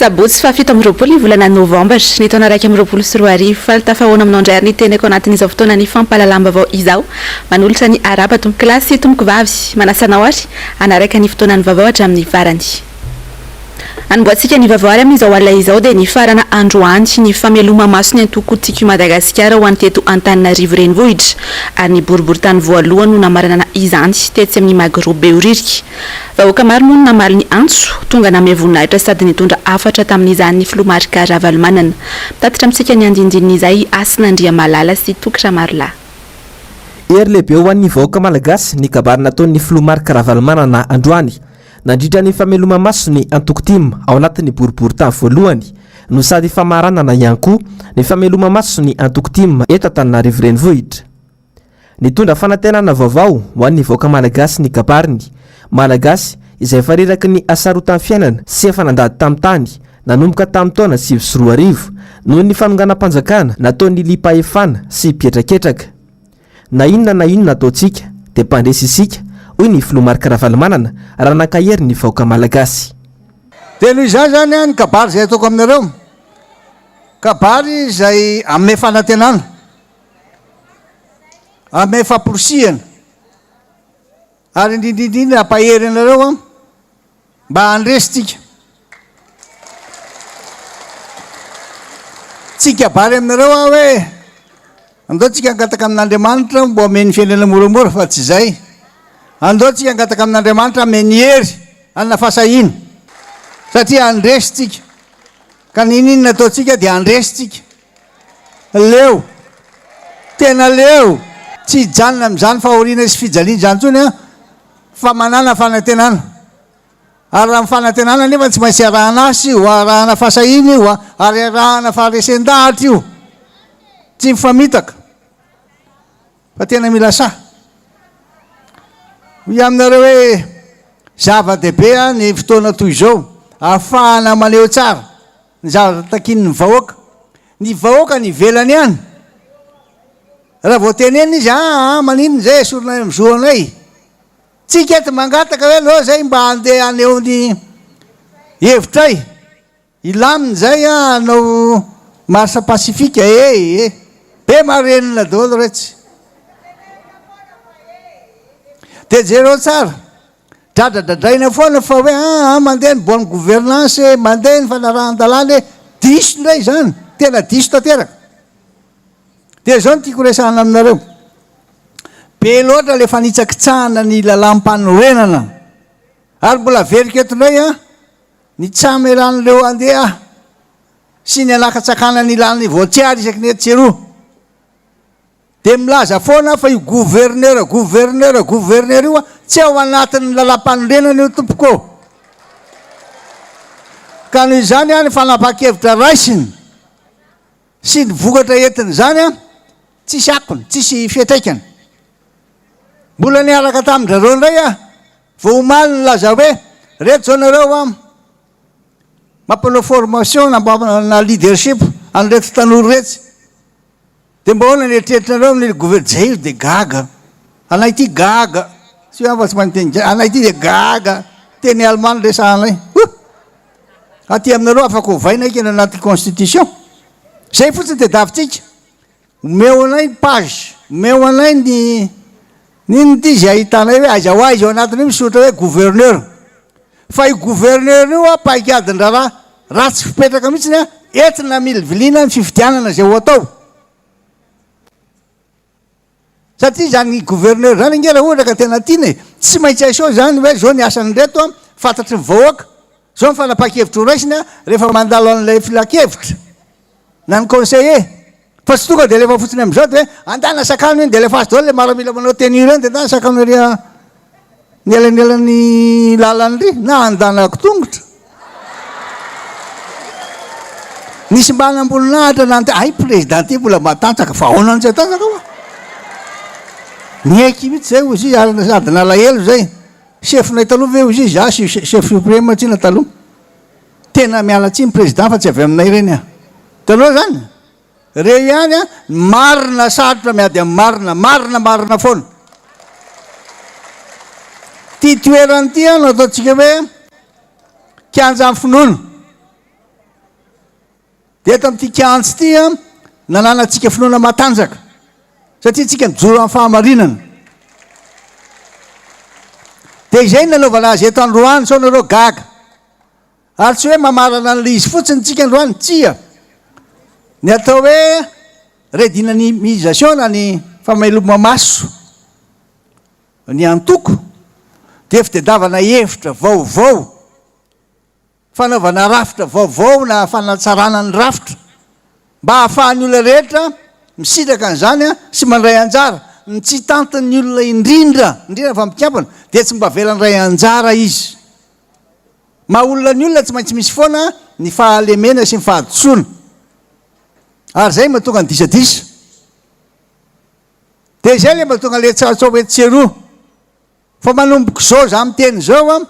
Sabotsy faha 27 ny volana novambra ny taona 2021. Faly tafahaona aminao indray ary ny tenako anatin'izao fotoanan'ny fampahalalam-baovao izao. Manolotra ny arahaba tompokolahy sy tompokovavy. Manasa anao ary hanaraka ny fotoanan'ny vaovao hatramin'ny farany. Hanombohantsika ny vaovao ary amin'izao alina izao dia nifarana androany ny fameloma-maso ny antoko Tiako i Madagasikara ho an'ny teto Antananarivo Renivohitra ary ny boriborintany voalohany no namaranana izany tetsy amin'ny Magro Behoririka. Vahoaka maro moa no namaly ny antso, tonga namehy voninahitra sady nitondra hafatra tamin'izany ny filoha Marc Ravalomanana. Mitatitra amintsika ny andindinin'izay i Hasina Andriamalala sy Toky Ramarolahy. Hery lehibe ho an'ny vahoaka malagasy ny kabary nataon'ny filoha Marc Ravalomanana androany nandritra ny fameloma-maso ny antoko tim ao anatin'ny boriborintany voalohany no sady famaranana ihany koa ny fameloma-maso ny antoko tim eto Antananarivo Renivohitra. Nitondra fanantenana vaovao ho an'ny vahoaka malagasy ny kabariny. Malagasy izay efa reraky ny hasarotan'ny fiainana sy efa nandady tamin'ny tany nanomboka tamin'ny taona 2009 noho ny fanonganam-panjakana nataon'ny liam-pahefana sy mpihetraketraka. Na inona na inona ataontsika dia mpandresy isika, hoy ny filoha Marc Ravalomanana raha nankahery ny vahoaka malagasy. Dia noho izany izany ny kabary izay ataoko aminareo, kabary izay hanome fanantenana. Hanome famporisihana ary indrindra indrindra hampahery anareo aho mba handresy tsika. Tsy hikabary aminareo aho hoe andao tsika hangataka amin'Andriamanitra mba homeny fiainana moramora fa tsy izay. Andao tsika hangataka amin'Andriamanitra hameny hery hanana fahasahiana satria handresy tsika. Ka n'inon'inona ataontsika dia handresy tsika. Leo. Tena leo. Tsy hijanona amin'izany fahoriana sy fijaliana izany intsony aho, fa manàna fanantenana. Ary raha ny fanantenana anefa tsy maintsy arahana asa io, arahana fahasahiana io, ary arahana faharesen-dahatra io. Tsy mifamitaka. Fa tena mila sahy. Hoy aminareo hoe zava-dehibe ny fotoana toy izao, ahafahana maneho tsara ny zavatra takian'ny vahoaka. Ny vahoaka any ivelany any, raha vao tenenina izy, aa maninona izay esorina any amin'ny zo anay. Tsika eto mangataka hoe aleo izay mba handeha haneho ny hevitray. Hilamina izay an, hanao marche pacifique ee ee. Be marenina daholo retsy. Dia jereo tsara, dradradradraina foana fa hoe aa mandeha ny bonne gouvernance e, mandeha ny fanarahan-dalàna e, diso indray izany, tena diso tanteraka. Dia izao no tiako resahana aminareo, be loatra ilay fanitsakitsahana ny lalàm-panorenana, ary mbola averiko eto indray an, Ny tsy hamelan'ireo handeha sy ny hanakatsakana ny lalan'i Voatsiary isaky ny etsy sy eroa. Dia milaza foana fa io gouverneur, gouverneur, gouverneur io tsy ao anatin'ny lalàmpanorenana io tompoko ô. Ka noho izany ny fanapahan-kevitra raisiny sy ny vokatra entin'izany tsisy akony, tsisy fiantraikany. Mbola niaraka tamin-dRareo indray aho vao omaly nilaza hoe reto zao nareo an, mampanao formation na na leadership an'ireto tanora iretsy, dia mba ahoana ny eritreritrinareo amin'ily gouver-, zay dia gaga, anay ity gaga, tsy hoe aho fa tsy mahay miteny gasy, anay ity dia gaga, teny allemand no resahanay, huh! Aty aminareo afaka ovaina eky ny anaty constitution, zay fotsiny tadiavintsika. Omeo anay ny page, omeo anay ny n'inona ity izay ahitanay hoe aiza ho aiza ao anatin'io misoratra hoe gouverneur. Fa io gouverneur io an paikadin-draharaha ratsy fipetraka mihitsiny an, entina hamiliviliana ny fifidianana izay ho atao. Satria izany gouverneur izany ange raha ohatra ka tena tiana e, tsy maintsy aseho izany hoe izao ny asan'ireto an, fantatry ny vahoaka, izao ny fanapahan-kevitra ho raisiny an, rehefa mandalo an'ilay filankevitra na ny conseiller. Fa tsy tonga dia alefa fotsiny amin'izao dia hoe andana sakano iny dia alefaso daholo ilay maramila manao tenue ireny dia andana sakano ery ny elanelan'ny lalana ery na andanako tongotra. Nisy manamboninahitra nanontany, hay président ty mbola matanjaka fa ahoana no tsy hatanjaka hoa? Niaiky mihitsy zay hozy izy ary sady nalahelo zay. Chef-nay taloha ve hozy izy, za chef supreme tsina taloha. Tena miala tsiny président fa tsy avy aminay ireny ah. Hitanao zany? Reo ihany an, ny marina sarotra miady amin'ny marina, marina marina foana. Ity toerana ity an no ataontsika hoe kianjan'ny finoana. Dia eto amin'ity kianja ity an, nananantsika finoana matanjaka, satria tsika mijoro amin'ny fahamarinana. Dia izay no nanaovana azy eto androany, sao nareo gaga. Ary tsy hoe mamarana an'ilay izy fotsiny tsika androany, tsia. Ny atao hoe redynamisation na ny fameloma-maso ny antoko dia fitadiavana hevitra vaovao. Fanaovana rafitra vaovao na fanatsarana ny rafitra mba hahafahan'ny olona rehetra misitraka an'izany sy mandray anjara. Ny tsy tantin'ny olona indrindra, indrindra fa mpikambana, dia tsy mba avela handray anjara izy. Maha olona ny olona tsy maintsy misy foana ny fahalemena sy ny fahadisoana. Ary izay no mahatonga ny disadisa. Dia izay ilay mahatonga ilay tsaotsao etsy sy eroa. Fa manomboka izao izaho miteny izao an,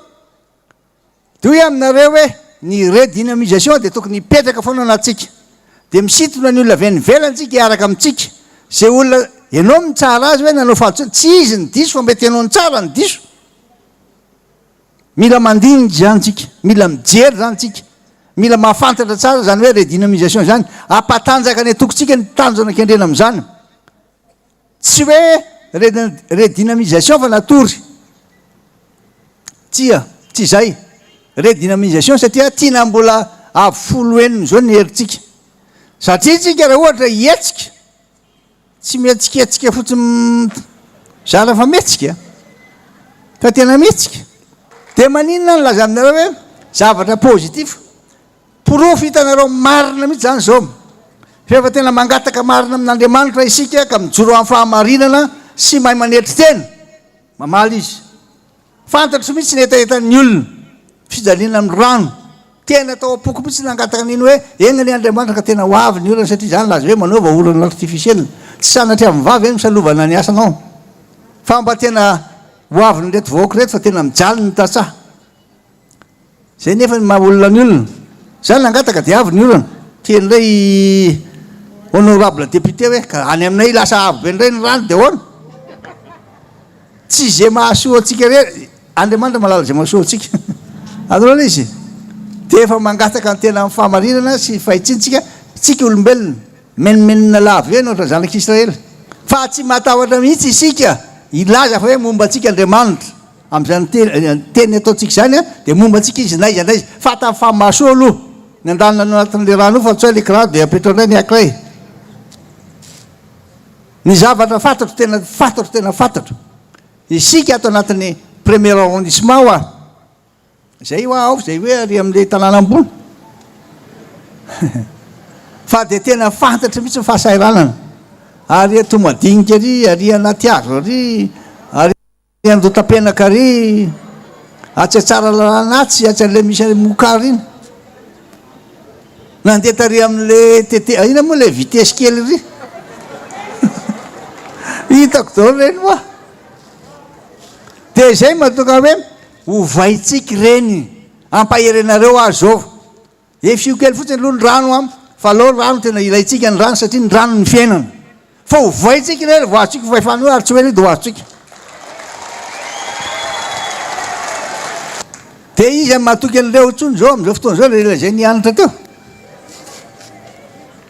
Dia hoy aminareo hoe ny redynamisation dia tokony hipetraka foana anatintsika. Dia misintona ny olona avy any ivelany tsika hiaraka amintsika. Izay olona ianao mitsara azy hoe nanao fahadisoana, tsy izy no diso fa mety ianao nitsara no diso. Mila mandinika izany tsika, mila mijery izany tsika, mila mahafantatra tsara izany hoe redynamisation izany. Hampatanjaka ny antokontsika ny tanjona kendrena amin'izany. Tsy hoe redynamisation fa natory. Tsia, tsy izay. Redynamisation satria tiana mbola avo folo heniny izao ny herintsika. Satria tsika raha ohatra hihetsika, tsy mihetsiketsika fotsiny zara fa mihetsika, fa tena mihetsika. Dia maninona nilaza aminareo hoe zavatra positif. Porofo hitanareo marina mihitsy izany izao. Rehefa tena mangataka marina amin'Andriamanitra isika ka mijoro amin'ny fahamarinana sy mahay manetry tena, mamaly Izy. Fantatro mihitsy ny hetahetan'ny olona, fijaliana amin'ny rano. Tena tao am-poko mihitsy nangataka an'iny hoe, enga anie Andriamanitra ka tena ho avy ny orana satria izaho nilaza hoe manaova orana artificiel. Tsy sanatria amin'ny vava ve no misalovana ny asanao. Fa mba tena ho avin'ireto vahoaka ireto fa tena mijaly ny tantsaha. Zay nefa ny maha olona ny olona. Za nangataka dia avy ny orana. Teny indray i honorable député hoe ka any aminay lasa avo be indray ny rano dia ahoana? Tsy izay mahasoa antsika irery, Andriamanitra mahalala izay mahasoa antsika. Azonao ilay izy? Dia efa mangataka ny tena amin'ny fahamarinana sy fahitsiana tsika, tsika olombelona, menomenona lava eny ohatra zanak'Israely. Fa tsy matahotra mihitsy isika hilaza fa hoe momba antsika Andriamanitra. Amin'izany teny ataontsika izany dia momba antsika izy na aiza na aiza. Fantany fa mahasoa aloha ny andanina any anatin'ilay rano io fa tsy hoe ilay kiraro dia apetrao indray ny ankiray. Ny zavatra fantatro tena fantatro tena fantatro, isika ato anatin'ny premier arrondissement hoa, Zay hoa ao zay hoe ary amin'ilay tanàna ambony. Fa dia tena fantatro mihitsy ny fahasahiranana. Ary eto madinika ary, ary anaty hazo ary, ary Andotapenaka ary, atsy Tsaralalàna atsy, atsy an'ilay misy an'ilay mokary iny. Nandeha tary amin'ilay tete, inona moa ilay vitesse kely ry? Hitako daholo ireny moa. Dia izay mahatonga hoe ovaintsika ireny, ampahery anareo aho izao. Efio kely fotsiny aloha ny rano an, fa aleo rano tena ilaintsika ny rano satria ny rano ny fiainana. Fa ovaintsika ilay vao azontsika io fahefana io ary tsy ho ela io dia ho azontsika. Dia iza no mahatoky an'ireo intsony izao amin'izao fotoana izao ilay izay nianatra teo?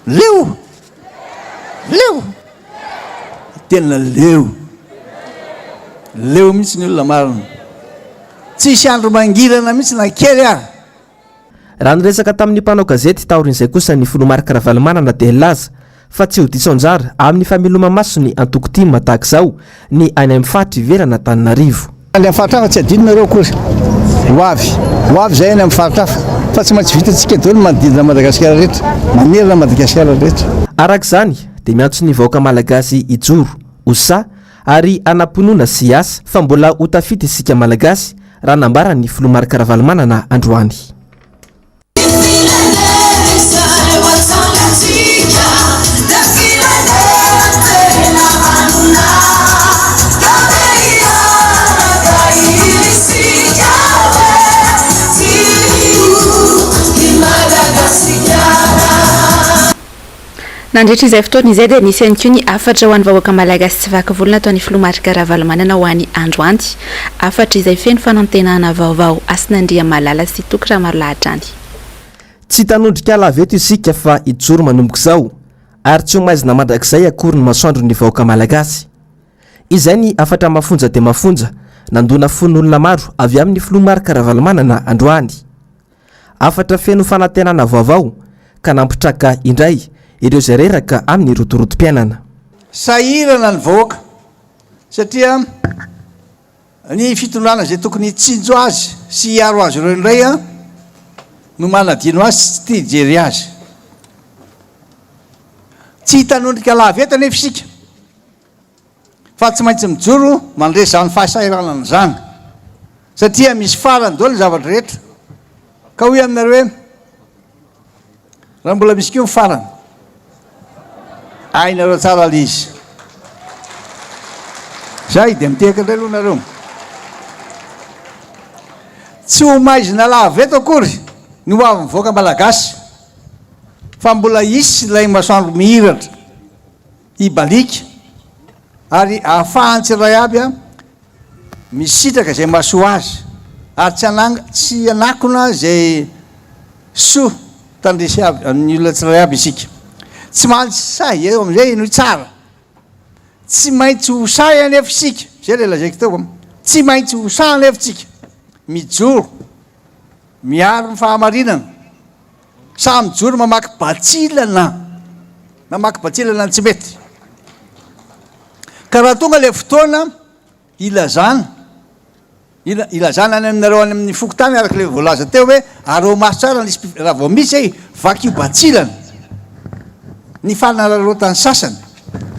Leo! Leo! Tena leo! Leo mihitsy ny olona marina. Tsisy andro mangirana mihitsy na kely ary. Raha niresaka tamin'ny mpanao gazety taorian'izay kosa ny filoha Marc Ravalomanana dia nilaza fa tsy ho diso anjara amin'ny fameloma-maso ny antoko tim tahaka izao ny any amin'ny faritra ivelan'Antananarivo. Any amin'ny faritra hafa tsy adinonareo akory. Ho avy, ho avy izay any amin'ny faritra hafa. Fa tsy maintsy vitantsika daholo ny manodidina an'i Madagasikara rehetra, manerana an'i Madagasikara rehetra. Araka izany dia miantso ny vahoaka malagasy hijoro ho sahy ary hanam-pinoana sy hiasa fa mbola ho tafita isika malagasy raha nambaran'ny filoha Marc Ravalomanana androany. Nandritra izay fotoana izay dia nisy ihany koa ny hafatra ho an'ny vahoaka malagasy tsy vaky volo nataon'ny filoha Marc Ravalomanana ho an'ny androany. Hafatra izay feno fanantenana vaovao. Hasina Andriamalala sy Toky Ramarolahy hatrany. Tsy hitanondrika lava eto isika fa hijoro manomboka izao ary tsy ho maizina mandrakizay akory ny masoandron'ny vahoaka malagasy. Izay ny hafatra mafonja dia mafonja nandona fon'olona maro avy amin'ny filoha Marc Ravalomanana androany. Hafatra feno fanantenana vaovao ka nampitraka indray ireo izay reraka amin'ny rotorotom-piainana. Sahirana ny vahoaka satria ny fitondrana izay tokony hitsinjo azy sy hiaro azy ireo indray no manadino azy sy tsy tia hijery azy. Tsy hitanondrika lava eto anefa isika fa tsy maintsy mijoro mandresy izany fahasahiranana izany satria misy farany daholo ny zavatra rehetra ka hoy aminareo hoe Raha mbola misy koa ny farany. Hainareo tsara ilay izy. Zay dia mitehaka indray aloha nareo. Tsy ho maizina lava eto akory ny ho avy mivoaka malagasy fa mbola hisy ilay masoandro mihiratra hibaliaka ary ahafahan'ny tsirairay aby Misitraka izay mahasoa azy, ary tsy hanang tsy hanakona izay soa tandrisy avy amin'ny olona tsirairay avy isika. Tsy maintsy sahy, eo amin'izay henoy tsara, tsy maintsy ho sahy anefa isika, izay ilay lazaiko teo, tsy maintsy ho sahy anefa isika, mijoro, miaro ny fahamarinana, sahy mijoro mamaky batsilana, mamaky batsilana ny tsy mety. Ka raha tonga ilay fotoana hilazana, hilazana any aminareo any amin'ny fokontany araka ilay voalaza teo hoe araho maso tsara ny lisi-pifidianana, raha vao misy hoe vakio batsilana ny fanararaotan'ny sasany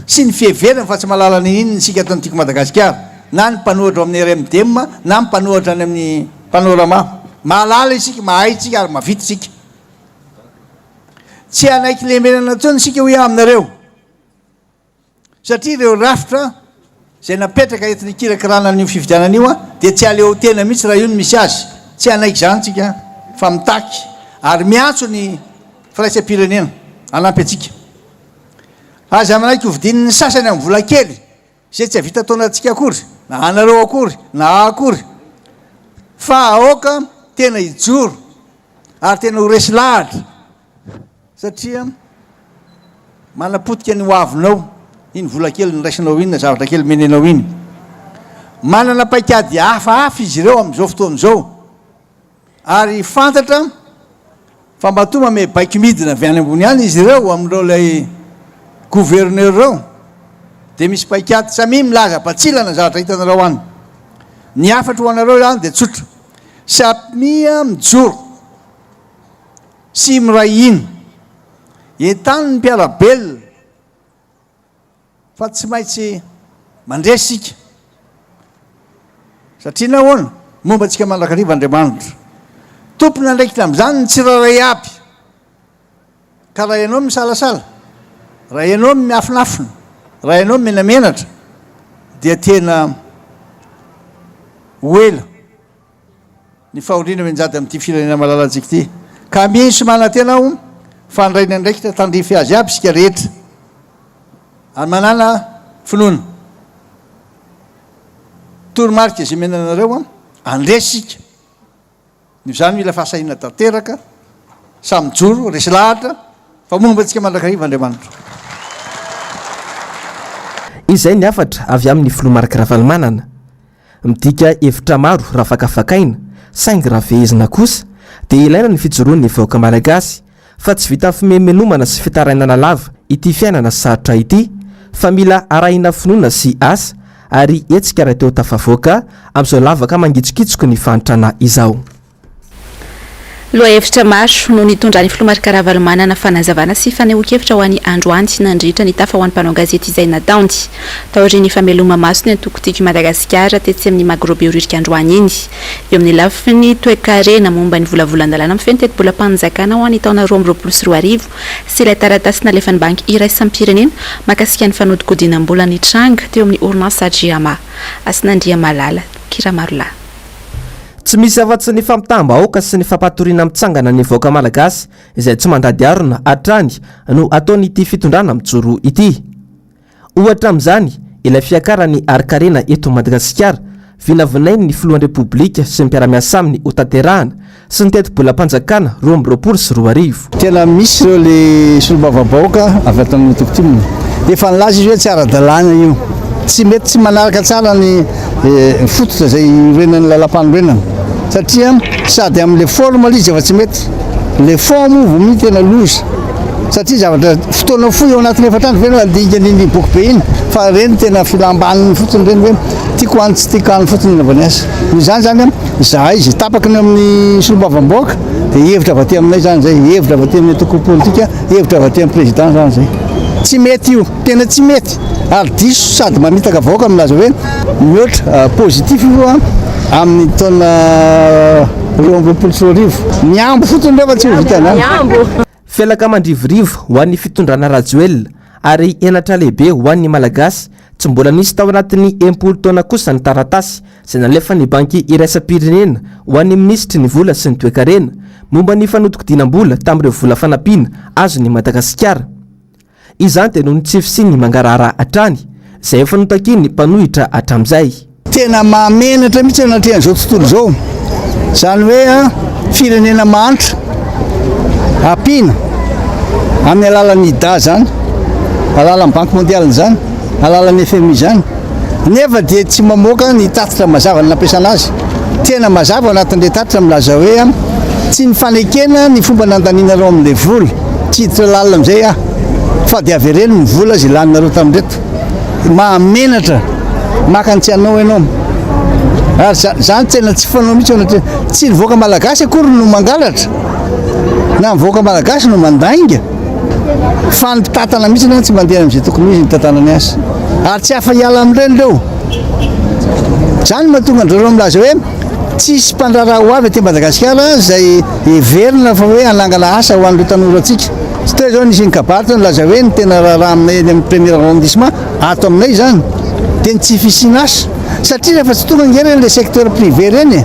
sy ny fiheverany fa tsy mahalala n'inon'inona isika eto amin'ny Tiako Madagasikara, na ny mpanohatra ao amin'ny RMDM na ny mpanohatra any amin'ny Panorama. Mahalala isika, mahay isika ary mahavita isika. Tsy hanaiky lemenana intsony isika hoy aho aminareo. Satria ireo rafitra izay napetraka entina hikirakirana an'io fifidianana io dia tsy haleotena mihitsy raha io no misy azy. Tsy hanaiky izany tsika fa mitaky ary miantso ny firaisam-pirenena hanampy antsika. Aza manaiky hovidian'ny sasany amin'ny vola kely izay tsy hahavita taonantsika akory, na anareo akory, na ahy akory, fa aoka tena hijoro ary tena ho resy lahatra. Satria manapotika ny hoavinao iny vola kely noraisinao iny na zavatra kely omenenao iny. Manana paikady hafahafa izy ireo amin'izao fotoana izao ary fantatra fa matoa manome baiko midina avy any ambony any izy ireo amin'ireo ilay gouverneur ireo dia misy paikady samia milaza batsilana ny zavatra hitanareo any. Ny hafatro ho anareo izany dia tsotra, samia mijoro. Sy miray hina. Entano ny mpiara-belona fa tsy maintsy mandresy isika. Satria nahoana? Momba antsika mandrakariva Andriamanitra. Tompon'andraikitra amin'izany ny tsirairay aby. Ka raha ianao misalasala, raha ianao miafinafina, raha ianao menamenatra dia tena ho ela. Ny fahoriana mianjady amin'ity firenena malalantsika ity. Ka mino sy manantena aho fa handray ny andraikitra tandrify azy aby isika rehetra. Ary manàna finoana. Toromarika izay omena anareo an, handresy isika. Noho izany mila fahasahiana tanteraka, samy mijoro, resy lahatra, fa momba antsika mandrakariva Andriamanitra. Izay ny hafatra avy amin'ny filoha Marc Ravalomanana. Midika hevitra maro raha fakafakaina, saingy raha fehezina kosa dia ilaina ny fijoroan'ny vahoaka malagasy fa tsy vitan'ny fimenomenomana sy fitarainana lava ity fiainana sarotra ity fa mila arahina finoana sy asa ary hetsika raha te ho tafavoaka amin'izao lavaka mangitsokitsoky ny fahantrana izao. Lohahevitra maro no nitondran'ny Filoha Marc Ravalomanana fanazavana sy fanehoan-kevitra ho an'ny androany nandritra ny tafa ho an'ny mpanao gazety izay nataony taorian'ny fameloma-maso ny antoko Tiako i Madagasikara tetsy amin'ny Magro Behoririka androany iny. Eo amin'ny lafiny toekarena momba ny volavolan-dalàna mifehy ny tetibolam-panjakana ho an'ny taona 2022 sy ilay taratasy nalefan'ny Banky iraisam-pirenena mahakasika ny fanodikodinam-bola nitranga teo amin'ny orinasa Jirama. Hasina Andriamalala, Kiramarolahy. Tsy misy afa-tsy ny fampitaham-bahoaka sy ny fampatoriana mitsangana ny vahoaka malagasy izay tsy mandady harona hatrany no ataon'ity fitondrana mijoro ity. Ohatra amin'izany ilay fiakaran'ny harin-karena eto Madagasikara, vinavinain'ny filohan'ny Repoblika sy ny mpiara-miasa aminy hotanterahana sy ny tetibolam-panjakana 2022. Tena misy ireo le solombavambahoaka avy ato amin'ny antoko tim. Efa nilaza izy hoe tsy ara-dalàna io. Tsy mety tsy manaraka tsara ny fototra izay iorenan'ny lalàmpanorenana. Satria sady amin'ilay forme ilay izy efa tsy mety. Ilay fond moa vao miha tena loza. Satria zavatra fotoana fohy ao anatin'ny efatra andro ve no handinika an'iny boky be iny fa ireny tena filam-baniny fotsiny ireny hoe tiako any tsy tiako any fotsiny anaovany azy. Noho izany izany izahay izay tapaky ny amin'ny solombavambahoaka dia hevitra avy aty aminay izany izay, hevitra avy aty amin'ny antoko politika, hevitra avy aty amin'ny président izany izay. Tsy mety io, tena tsy mety ary diso sady mamitaka vahoaka milaza hoe mihoatra positif io amin'ny taona 2022. Mihambo fotsiny ireo fa tsy ho vita an'izany. Felaka mandrivorivo ho an'ny fitondrana Rajoelina ary henatra lehibe ho an'ny Malagasy tsy mbola nisy tao anatin'ny 60 taona kosa ny taratasy izay nalefan'ny Banky iraisam-pirenena ho an'ny minisitry ny vola sy ny toekarena momba ny fanodikodinam-bola tamin'ireo vola fanampiana azon'i Madagasikara. Izany dia noho ny tsy fisian'ny mangarahara hatrany, izay efa notakian'ny mpanohitra hatramin'izay. Tena mahamenatra mihitsy eo anatrehan'izao tontolo izao. Izany hoe firenena mahantra ampiana amin'ny alalan'ny IDA izany, alalan'ny Banque mondiale izany, alalan'ny FMI izany, nefa dia tsy mamoaka ny tatitra mazava ny nampiasana azy. Tena mazava ao anatin'ilay tatitra milaza hoe tsy nifanekena ny fomba nandanianareo amin'ilay vola. Tsy hiditra lalina amin'izay aho fa dia avereno ny vola izay laninareo tamin'ireto. Mahamenatra maka ny tsy anao ianao. Ary izany tena tsy fanao mihitsy ao anaty. Tsy ny vahoaka malagasy akory no mangalatra na ny vahoaka malagasy no mandainga fa ny mpitantana mihitsy no tsy mandeha amin'izay tokony ho izy ny tantanany azy. Ary tsy afa-hiala amin'ireny ireo. Izany no mahatonga an-dry zareo milaza hoe tsisy mpandraharaha ho avy aty Madagasikara izay heverina fa hoe hanangana asa ho an'ireo tanorantsika. Tsy teo izao nisy nikabary teo nilaza hoe ny tena raharaha aminay eny amin'ny premier arrondissement, ato aminay izany, dia ny tsy fisiana asa. Satria rehefa tsy tonga ange ireny ilay secteur privé ireny e,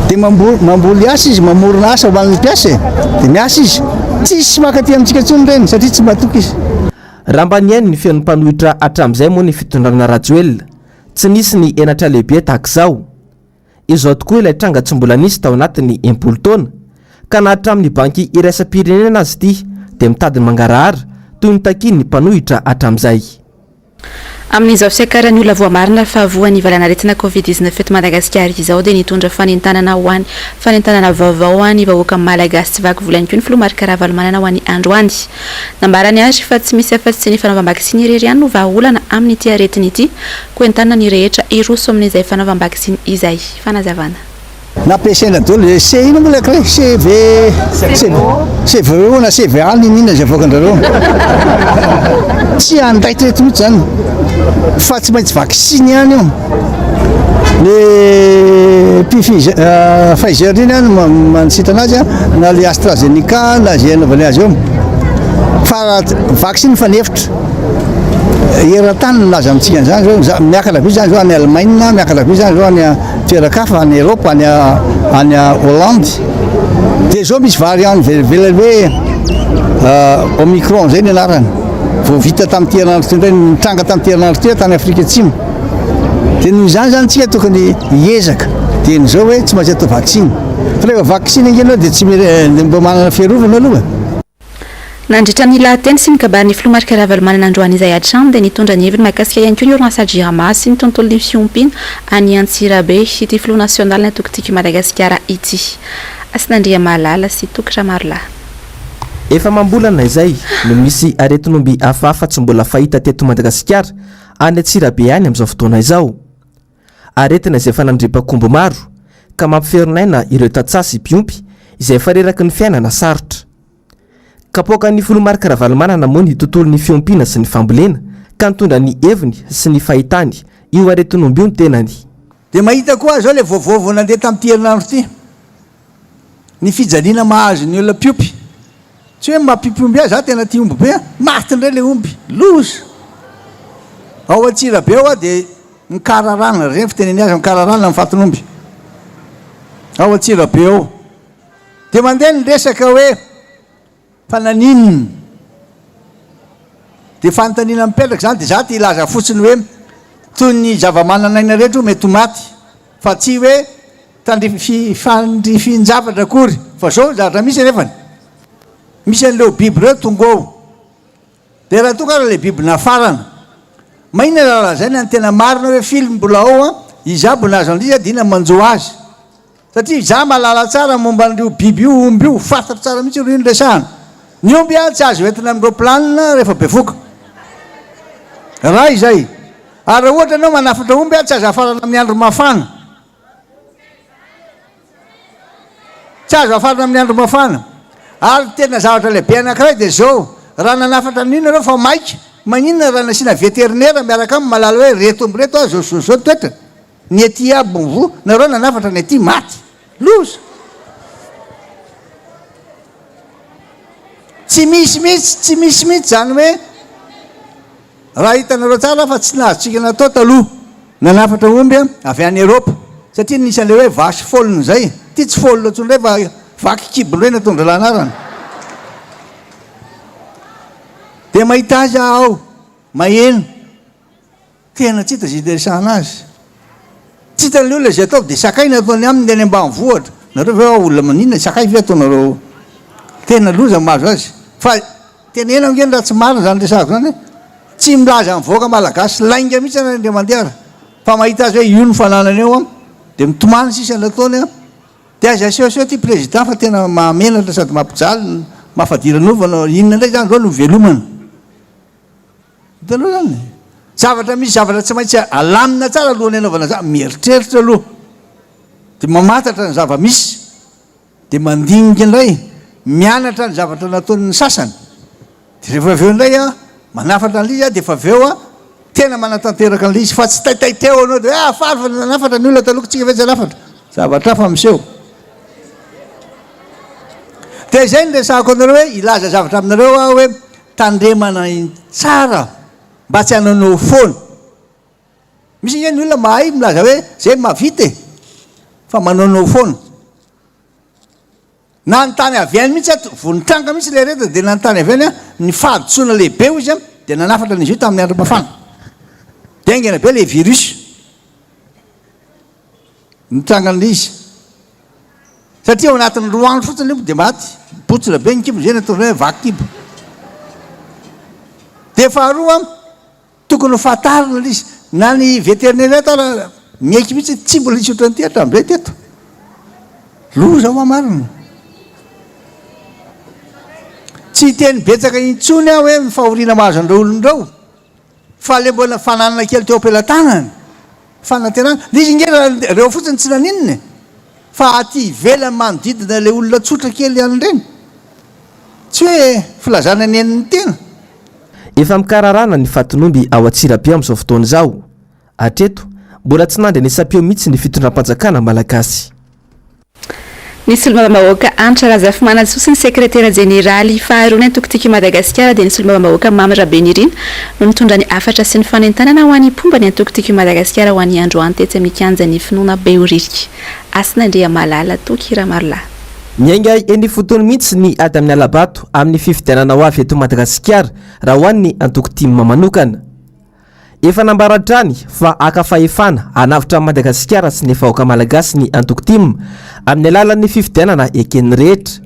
dia mamboly asa izy, mamorona asa ho an'ny mpiasa e, dia miasa izy. Tsisy maka aty amintsika intsony ireny satria tsy matoky izy. Raha mba nihaino ny feon'ny mpanohitra hatramin'izay moa ny fitondrana Rajoelina, tsy nisy ny henatra lehibe tahaka izao. Izao tokoa ilay tranga tsy mbola nisy tao anatin'ny 60 taona, ka na hatramin'ny Banky iraisam-pirenena aza ity dia mitady ny mangarahara, toy ny takian'ny mpanohitra hatramin'izay. Amin'izao fiakaran'ny olona voamarina fa voan'ny valanaretina Covid 19 eto Madagasikara izao dia nitondra fanentanana ho an'ny fanentanana vaovao ho an'ny vahoaka malagasy tsy vaky vola ihany koa ny filoha Marc Ravalomanana ho an'ny androany. Nambarany ary fa tsy misy afa-tsy ny fanaovam-baksiny irery ihany no vahaolana amin'ity aretina ity koa entanina ny rehetra hiroso amin'izay fanaovam-baksiny izay. Fanazavana. Nampiasaina daholo izay C inona moa ilay anankiray? CV CVO na CVA n'inon'inona izay avoakan-drareo. Tsy handaitra eto mihitsy izany fa tsy maintsy vaksiny ihany io. Le Pfizer Pfizer iny no manasitrana azy na le AstraZeneca na izay anaovany azy eo. Fa vaksiny fa ny efitra. Eran-tany no milaza amintsika an'izany izao, miakatra be izany izao any Allemagne, miakatra be izany izao any toeran-kafa any Europe, any any Hollande. Dia izao misy variant velively hoe Omicron izay ny anarany. Vao vita tamin'ity herinandro ity indray, nitranga tamin'ity herinandro ity tany Afrika Atsimo. Dia noho izany izany tsika tokony hiezaka dieny izao hoe tsy maintsy atao vaksiny. Fa rehefa vaksiny ange ianao dia tsy mba manana fiarovana aloha. Nandritra ny lahateny sy ny kabarin'ny filoha Marc Ravalomanana androany izay hatrany dia nitondra ny heviny mahakasika ihany koa ny orinasa Jirama sy ny tontolon'ny fiompiana any Antsirabe ity filoha nasionalin'ny antoko Tiako i Madagasikara ity. Hasina Andriamalala sy Toky Ramarolahy. Efa amam-bolana izay no misy aretin'omby hafahafa tsy mbola fahita teto Madagasikara any Antsirabe any amin'izao fotoana izao. Aretina izay efa nandripaka omby maro ka mampiferinaina ireo tantsaha sy mpiompy izay efa reraky ny fiainana sarotra. Kapoakan'ny filoha Marc Ravalomanana moa ny tontolon'ny fiompiana sy ny fambolena ka nitondra ny heviny sy ny fahitany io aretin'omby io ny tenany. Dia mahita koa aho izao ilay vaovao vao nandeha tamin'ity herinandro ity. Ny fijaliana mahazo ny olona mpiompy. Tsy hoe mampiompy omby ahy, za tena tia omby be an! Maty indray ilay omby. Loza! Ao Antsirabe ao aho dia mikararana, ireny fitenen'ny azy, mikararana ny fatin'omby. Ao Antsirabe ao. Dia mandeha ny resaka hoe fa naninona? Dia fanontaniana mipetraka izany, dia za te hilaza fotsiny hoe toy ny zava-manan'aina rehetra io mety ho maty. Fa tsy hoe tandrifin-javatra akory fa zao ny zavatra misy anefany, misy an'ireo biby ireo tonga ao, dia raha toa ka ary ilay biby nafarana, maninona raha lazaina ny tena marina hoe fily mbola ao an, iza aby no nahazo an'ilay izy dia inona no manjo azy? Satria izaho mahalala tsara momba an'io biby io, omby io, fantatro tsara mihitsy aloha io no resahana. Ny omby an tsy azo entina amin'ny roplanina rehefa bevoka. Raha izay. Ary raha ohatra ianao manafatra omby an tsy azo hafarana amin'ny andro mafana. Tsy azo hafarana amin'ny andro mafana. Ary tena zavatra lehibe anankiray dia izao, raha nanafatra an'io nareo fa maika, maninona raha nasiana veterinera miaraka aminy mahalala hoe reto omby reto an zao sy zao sy zao ny toetrany. Ny aty aby mivoa, nareo nanafatra ny aty maty. Loza! Tsy misy mihitsy, tsy misy mihitsy izany hoe raha hitanareo tsara fa tsy nahazotsika natao taloha nanafatra omby avy any Europe satria nisy an'ilay hoe vache folle izay. Ity tsy folle intsony indray fa vaky kibo indray natondra anarana. Dia mahita azy aho ao, maheno. Tena tsy hita izay iresahana azy. Tsy hitan'ilay olona izay atao dia sakay no ataony aminy any ambanivohitra. Nareo ve hoa olona maninona e? Sakay ve ataonareo? Tena loza ny mahazo azy. Fa teneno ange raha tsy marina izany resahako izany e. Tsy milaza amin'ny vahoaka malagasy lainga mihitsy ianareo indray mandeha ary. Fa mahita azy hoe io no fananany eo an, dia mitomany sisa ny ataony an. Dia aiza asehoseho ity président fa tena mahamenatra sady mampijaly, mahafadiranovana, inona indray izany izao no hivelomana. Hitanao zany e? Zavatra misy zavatra tsy maintsy alamina tsara alohan'ny hanaovana zany, mieritreritra aloha, dia mamantatra ny zava-misy, dia mandinika indray, mianatra ny zavatra nataon'ny sasany, dia rehefa avy eo indray an, manafatra an'ilay izy an, dia efa avy eo an, tena manatanteraka an'ilay izy, fa tsy taitaiteo anao dia hoe ah faly fa nanafatra ny olona taloha, tsika ve tsy hanafatra? Zavatra hafa miseho. Dia izay no resahako anareo hoe hilaza zavatra aminareo aho hoe Tandremana tsara mba tsy hanaonao foana. Misy ange ny olona mahay milaza hoe zay mahavita e, fa manaonao foana. Nanontany avy any mihitsy aho, vao nitranga mihitsy ilay aretina dia nanontany avy any aho, ny fahadisoana lehibe hoy izy an, dia nanafatra an'izy io tamin'ny andro mafana. Dia haingana be ilay virus. Nitranga an'ilay izy. Satria ao anatin'ny roa andro fotsiny ilay omby dia maty. Mipotsira be ny kibo, izay no ataony hoe vaky kibo. Dia faharoa, tokony ho fantarina ilay izy. Na ny vétérinaire eto ara miaiky mihitsy hoe tsy mbola nisy ohatran'ity hatramin'izay teto. Loza hoa marina. Tsy hiteny betsaka intsony aho hoe ny fahoriana mahazo an'ireo olona ireo. Fa le mbola fananana kely teo am-pelatanany, fanantenana, le izy nge raha reo fotsiny tsy naninona e! Fa aty ivelany manodidina le olona tsotra kely ihany ireny, tsy hoe filazana ny an'ny tena. Efa mikararana ny fatin'omby ao Antsirabe amin'izao fotoana izao. Hatreto, mbola tsy nandrenesam-peo mihitsy ny fitondram-panjakana malagasy. Ny solombavambahoaka Hanitra Razafimanantsoa sy ny sekretera jeneraly faharoa ny antoko Tiako i Madagasikara dia ny solombavambahoaka Mamy Rabenirina no nitondra ny hafatra sy ny fanentanana ho an'ny mpomba ny antoko Tiako i Madagasikara ho an'ny androany tetsy amin'ny kianjan'ny Finoana Behoririka. Hasina Andriamalala Toky Ramarolahy. Miainga eny ifotony mihitsy ny ady amin'ny hala-bato amin'ny fifidianana ho avy eto Madagasikara raha ho an'ny antoko tim manokana. Efa nambara hatrany fa haka fahefana hanavotra an'i Madagasikara sy ny vahoaka malagasy ny antoko tim amin'ny alalan'ny fifidianana eken'ny rehetra.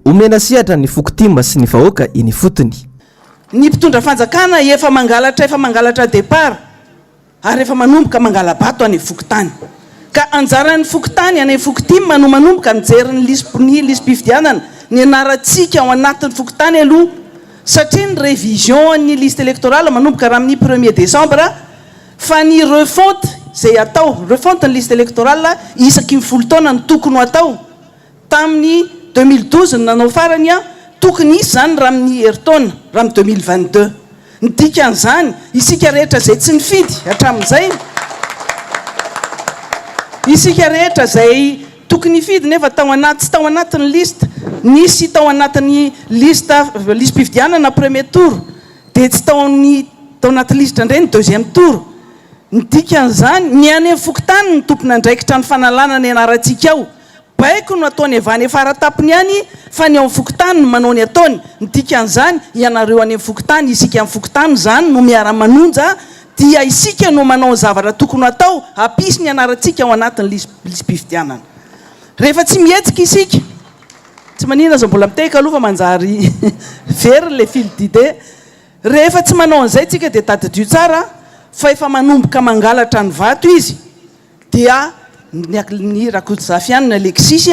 Omena sehatra ny foko tim sy ny vahoaka eny ifotony. Ny mpitondra fanjakana efa mangalatra efa mangalatra départ ary efa manomboka mangala-bato any fokontany. Ka anjaran'ny fokontany any fokotim no manomboka mijery ny lisi ny lisi-pifidianana, ny anarantsika ao anatin'ny fokontany aloha Satria ny révision ny liste électorale manomboka raha amin'ny premier décembre fa ny refonte izay atao, refonte ny liste électorale isaky ny folo taona no tokony ho atao, tamin'ny 2012 no nanao farany an, tokony hisy izany raha amin'ny herintaona, raha amin'ny 2022. Ny dikan'izany, isika rehetra izay tsy nifidy hatramin'izay, isika rehetra izay Tokony hifidy nefa tao anaty tsy tao anatin'ny liste, nisy tao anatin'ny liste lisi-pifidianana premier tour dia tsy tao amin'ny tao anaty lisitra indray ny deuxième tour. Ny dikan'izany, ny any amin'ny fokontany no tompon'andraikitra ny fanalana ny anarantsika ao. Baiko no ataony avy any faratapony any fa ny ao amin'ny fokontany no manao ny ataony. Ny dikan'izany, ianareo any amin'ny fokontany, isika amin'ny fokontany izany no miara-manonja. dia isika no manao ny zavatra tokony ho atao hampisy ny anarantsika ao anatin'ny lisi-pifidianana. Rehefa tsy mihetsika isika, tsy maninona aza mbola mitehaka aloha fa manjary very ilay fil d'idée. Rehefa tsy manao an'izay tsika dia tadidio tsara fa efa manomboka mangalatra ny vato izy dia ny Rakotozafy ihany ny Alexis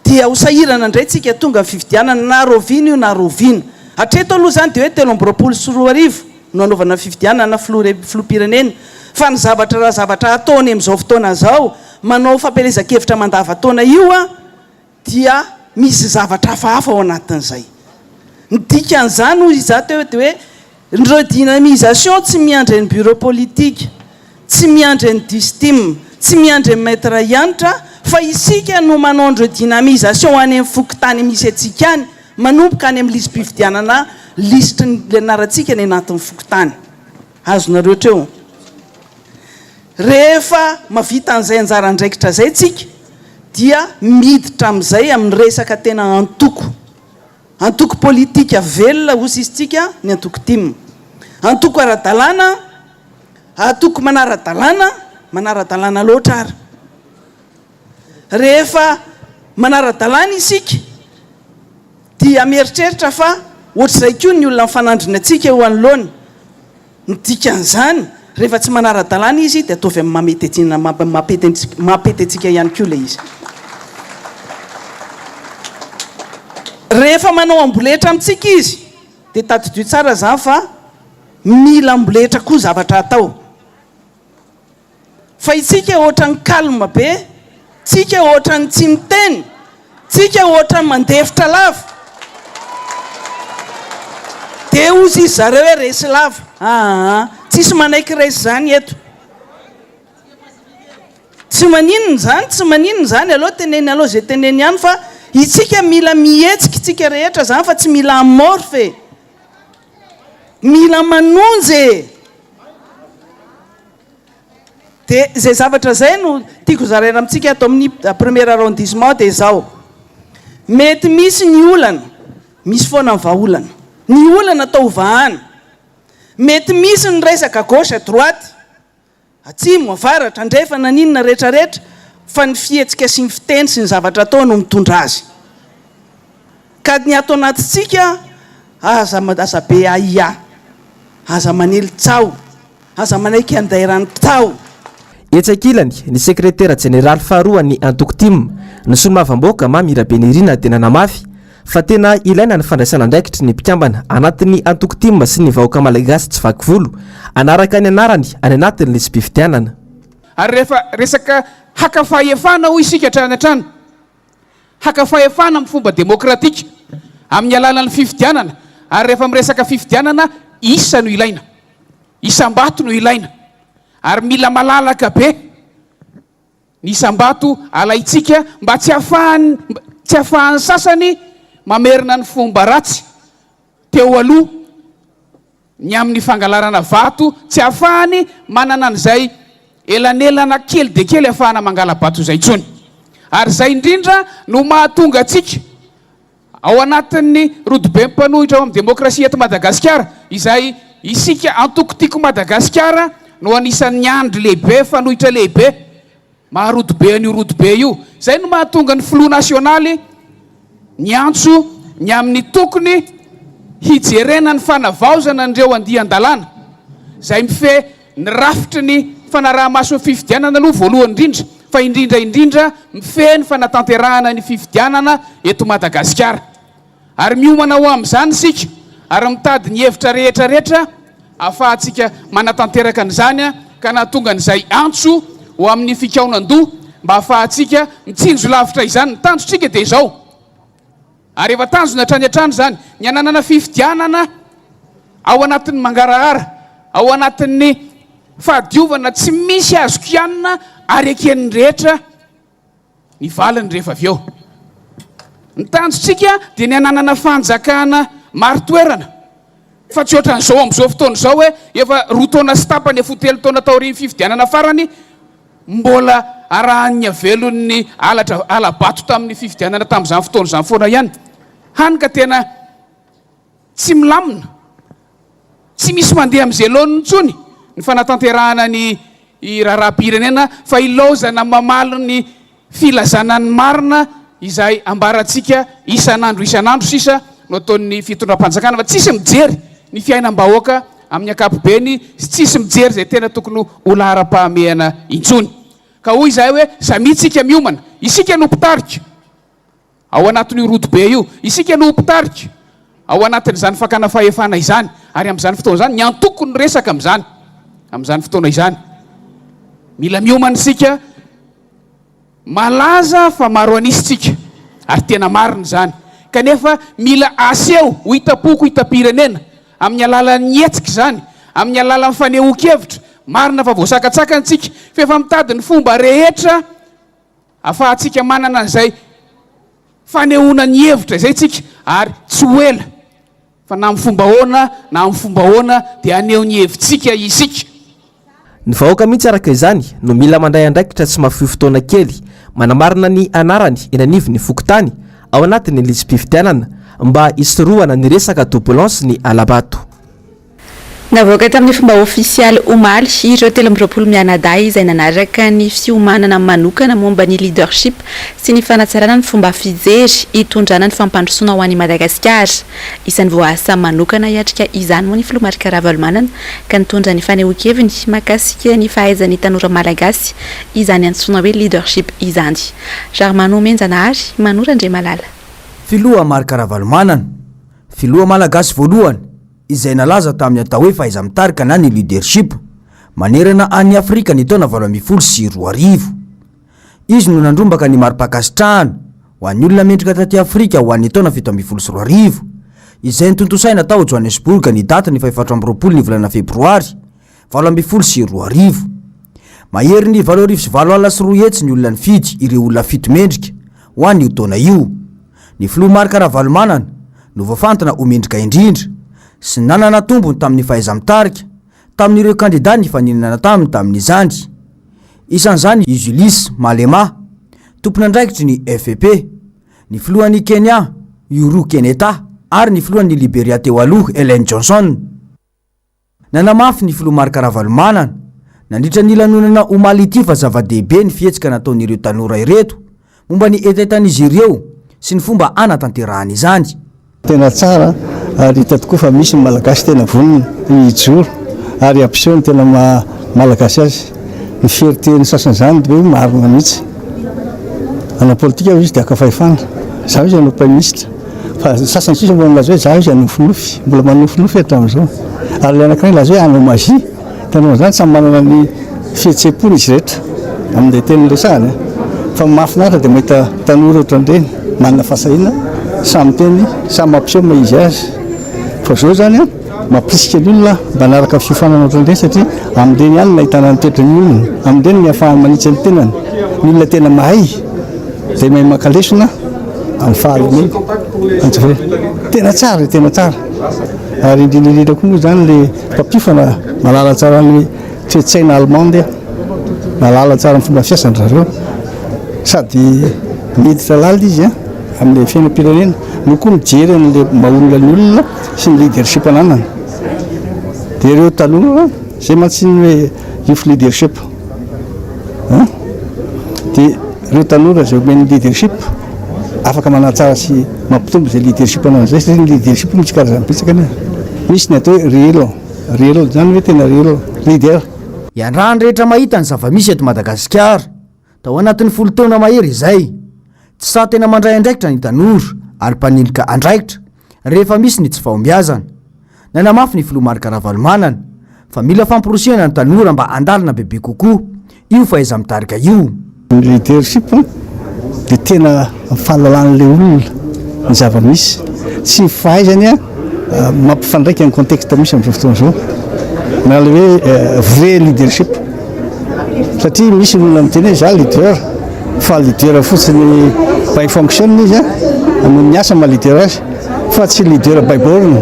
dia ho sahirana indray tsika tonga ny fifidianana na raoviana io na raoviana. Hatreto aloha izany dia hoe 2023 no hanaovana ny fifidianana filoha filoham-pirenena fa ny zavatra raha zavatra ataony amin'izao fotoana izao manao fampielezan-kevitra mandavan-taona io dia misy zavatra hafahafa ao anatin'izay. Ny dikan'izany hoy izaho teo dia hoe ny redynamisation tsy miandry an'ny bureau politique, tsy miandry an'ny distim, tsy miandry an'i Maître Hanitra fa isika no manao ny redynamisation any amin'ny fokontany misy antsika any, manomboka any amin'ny lisi-pifidianana lisitry ny anarantsika any anatin'ny fokontany. Azonareo hatreo. Rehefa mavita an'izay anjara andraikitra izay tsika dia miditra amin'izay amin'ny resaka tena antoko. Antoko politika velona hoy isika ny antoko tim. Antoko ara-dalàna, antoko manara-dalàna, manara-dalàna loatra ary. Rehefa manara-dalàna isika dia mieritreritra fa ohatr'izay koa ny olona mifanandrina antsika eo anoloana. Ny dikan'izany, rehefa tsy manara-dalàna izy dia ataovy amin'ny maha mampety antsika ihany koa ilay izy. Rehefa manao amboletra amintsika izy dia tadidio tsara izany fa mila amboletra koa zavatra atao. Fa itsika ohatran'ny calme be, tsika ohatran'ny tsy miteny, tsika ohatran'ny mandefitra lava. Dia hozy izy zareo hoe resy lava. Aa, tsisy manaiky resy izany eto. Tsy maninona izany, tsy maninona izany, aleo teneny aleo izay teneny ihany fa itsika mila mihetsika itsika rehetra izany fa tsy mila amorphe e. Mila manonja e. Dia izay zavatra izay no tiako zaraina amintsika ato amin'ny premier arrondissement dia izao, mety misy ny olana, misy foana ny vahaolana. Ny olana atao hovahana. Mety misy ny resaka gauche à droite, atsimo, avaratra, andrefana, n'inona rehetra rehetra, fa ny fihetsika sy ny fiteny sy ny zavatra atao no mitondra azy. Ka ny ato anatintsika aza aza be ahiahy, aza manely tsaho, aza manaiky handairan'ny tsaho. Etsy ankilany, ny sekretera jeneraly faharoa an'ny antoko tim, ny solombavambahoaka Mamy Rabenirina dia nanamafy fa tena ilaina ny fandraisana andraikitry ny mpikambana anatin'ny antoko tim sy ny vahoaka malagasy tsy vaky volo hanaraka ny anarany any anatin'ny lisi-pifidianana. Ary rehefa resaka haka fahefana hoy isika hatrany hatrany, Haka fahefana amin'ny fomba demokratika, amin'ny alalan'ny fifidianana, ary rehefa miresaka fifidianana, isa no ilaina. Isam-bato no ilaina. Ary mila malalaka be ny isam-bato alaintsika mba tsy hahafahan'ny tsy hahafahan'ny sasany mamerina ny fomba ratsy teo aloha. Ny amin'ny fangalarana vato tsy ahafahany manana an'izay elanelana kely dia kely ahafahana mangala-bato izay intsony. Ary izay indrindra no mahatonga antsika ao anatin'ny rodoben'ny mpanohitra ao amin'ny demokrasia eto Madagasikara, izay isika antoko Tiako Madagasikara no anisan'ny andry lehibe, fanohitra lehibe Maha rodobe an'io rodobe io. Izay no mahatonga ny filoha nasionaly niantso ny amin'ny tokony hijerena ny fanavaozana an'ireo andian-dalàna izay mifehy ny rafitry ny fanaraha-maso ny fifidianana aloha voalohany indrindra fa indrindra indrindra mifehy ny fanatanterahana ny fifidianana eto Madagasikara. Ary miomana ho amin'izany isika ary mitady ny hevitra rehetra rehetra ahafahantsika manatanteraka an'izany ka nahatonga an'izay antso ho amin'ny fikaonan-doha mba ahafahantsika mitsinjo lavitra izany. Ny tanjontsika dia izao, ary efa tanjona hatrany hatrany izany, ny hananana fifidianana ao anatin'ny mangarahara, ao anatin'ny fahadiovana tsy misy azo kianina ary eken'ny rehetra. Ny valiny rehefa avy eo. Ny tanjontsika dia ny hananana fanjakana marin-toerana fa tsy ohatran'izao amin'izao fotoana izao hoe efa roa taona sy tapany efa ho telo taona taorian'ny fifidianana farany mbola arahan'ny avelon'ny halatra hala-bato tamin'ny fifidianana tamin'izany fotoana izany foana ihany. Hany ka tena tsy milamina. Tsy misy mandeha amin'izay laoniny intsony. ny fanatanterahana ny raharaham-pirenena fa ilaozana mamaly ny filazana ny marina izay ambarantsika isan'andro isan'andro sisa no ataon'ny fitondram-panjakana fa tsisy mijery ny fiainam-bahoaka amin'ny ankapobeny sy tsisy mijery izay tena tokony ho laharam-pahamehana intsony. Ka hoy izahay hoe samia tsika miomana, isika no mpitarika ao anatin'io rodobe io, isika no ho mpitarika ao anatin'izany fakana fahefana izany, ary amin'izany fotoana izany ny antoko no resaka amin'izany, amin'izany fotoana izany. Mila miomana isika. Malaza fa maro an'isa tsika, ary tena marina izany. Kanefa mila aseho ho hitam-poko hitam-pirenena, amin'ny alalan'ny hetsika izany, amin'ny alalan'ny fanehoan-kevitra. Marina fa voasakatsakana tsika, fa efa mitady ny fomba rehetra afahantsika manana an'izay fanehoana ny hevitra izay tsika, ary tsy ho ela. Fa na amin'ny fomba ahoana na amin'ny fomba ahoana dia haneho ny hevitsika isika. Ny vahoaka mihitsy araka izany no mila mandray andraikitra tsy mahafoy fotoana kely manamarina ny anarany eny anivon'ny fokontany ao anatin'ny lisi-pifidianana mba hisorohana ny resaka doublon sy ny hala-bato. Navoaka tamin'ny fomba ofisialy omaly ireo 23 mianadahy izay nanaraka ny fiomanana manokana momba ny leadership sy ny fanatsarana ny fomba fijery hitondrana ny fampandrosoana ho an'i Madagasikara. Isan'ny voaasa manokana hiatrika izany moa ny filoha Marc Ravalomanana ka nitondra ny fanehoan-keviny mahakasika ny fahaizan'ny tanora malagasy izany antsoina hoe leadership izany. Germain Nomenjanahary, Mano Randriamalala. Filoha Marc Ravalomanana, filoha malagasy voalohany izay nalaza tamin'ny atao hoe fahaiza-mitarika na ny leadership manerana an'i Afrika ny taona 2018. Izy no nandrombaka ny mari-pankasitrahana ho an'ny olona mendrika taty Afrika ho an'ny taona 2017, izay notontosaina tao Johannesburg ny datin'ny fahefatra amby roapolo ny volana febroary 2018. Maherin'ny 2800 ny olona nifidy ireo olona fito mendrika ho an'io taona io. Ny filoha Marc Ravalomanana no voafantina ho mendrika indrindra sy nanana tombony tamin'ny fahaiza-mitarika tamin'ireo kandida nifaninana taminy tamin'izany. Isan'izany i Julius Malema, tompon'andraikitry ny FEP, ny filohan'i Kenya, Uhuru Kenyatta ary ny filohan'i Liberia teo aloha, Ellen Johnson. Nanamafy ny filoha Marc Ravalomanana, nandritra ny lanonana omaly ity fa zava-dehibe ny fihetsika nataon'ireo tanora ireto momba ny hetahetan'izy ireo sy ny fomba hanatanterahany izany. Tena tsara ary hita tokoa fa misy ny Malagasy tena vonona ny hijoro ary hampiseho ny tena maha Malagasy azy. Ny fierté ny sasany izany dia hoe marina mihitsy. Hanao politika hoy izy dia haka fahefana. Izaho izy hanao praiminisitra. Fa ny sasany sisa mbola milaza hoe izaho izy hanofinofy. Mbola manofinofy hatramin'izao. Ary ilay anankiray milaza hoe hanao magie. Hitanao an'izany, samy manana ny fihetseham-pony izy rehetra amin'ilay teny resahany. Fa mahafinaritra dia mahita tanora ohatran'ireny, manana fahasahiana, samy miteny, samy mampiseho ny maha izy azy. Fa izao izany an, mampirisika ny olona mba hanaraka fiofanana ohatran'ireny satria amin'ireny ihany no ahitana ny toetran'ny olona, amin'ireny no ahafahany manitsy ny tenany. Ny olona tena mahay dia mahay maka lesona amin'ny fahalemena. Tena tsara e, tena tsara. Ary indrindra indrindra koa moa izany ilay mpampiofana mahalala tsara ny toe-tsaina allemande, mahalala tsara ny fomba fiasan-dry zareo. Sady miditra lalina izy an, amin'ilay fiainam-pirenena, no koa mijery an'ilay maha olona ny olona sy ny leadership ananany. Dia ireo tanora, izay mantsy ny hoe youth leadership an, dia ireo tanora izay omen'ny leadership, afaka manatsara sy mampitombo izay leadership ananany izay, satria ny leadership misy karazany betsaka anie. Misy ny atao hoe real, real izany hoe tena real leader. Iandrahan'ny rehetra mahita ny zava-misy eto Madagasikara. Tao anatin'ny folo taona mahery izay, tsy sahy tena mandray andraikitra ny tanora ary mpanilika andraikitra rehefa misy ny tsy fahombiazana. Nanamafy ny filoha Marc Ravalomanana fa mila famporisihana ny tanora mba handalina bebe kokoa io fahaiza-mitarika io. Ny leadership dia tena fahalalan'ilay olona ny zava-misy sy ny fahaizany mampifandraika ny contexte misy amin'izao fotoana izao na ilay hoe vrai leadership satria misy ny olona miteny hoe za leader fa leader fotsiny by fonction izy noho ny asa maha leader azy fa tsy leader by born,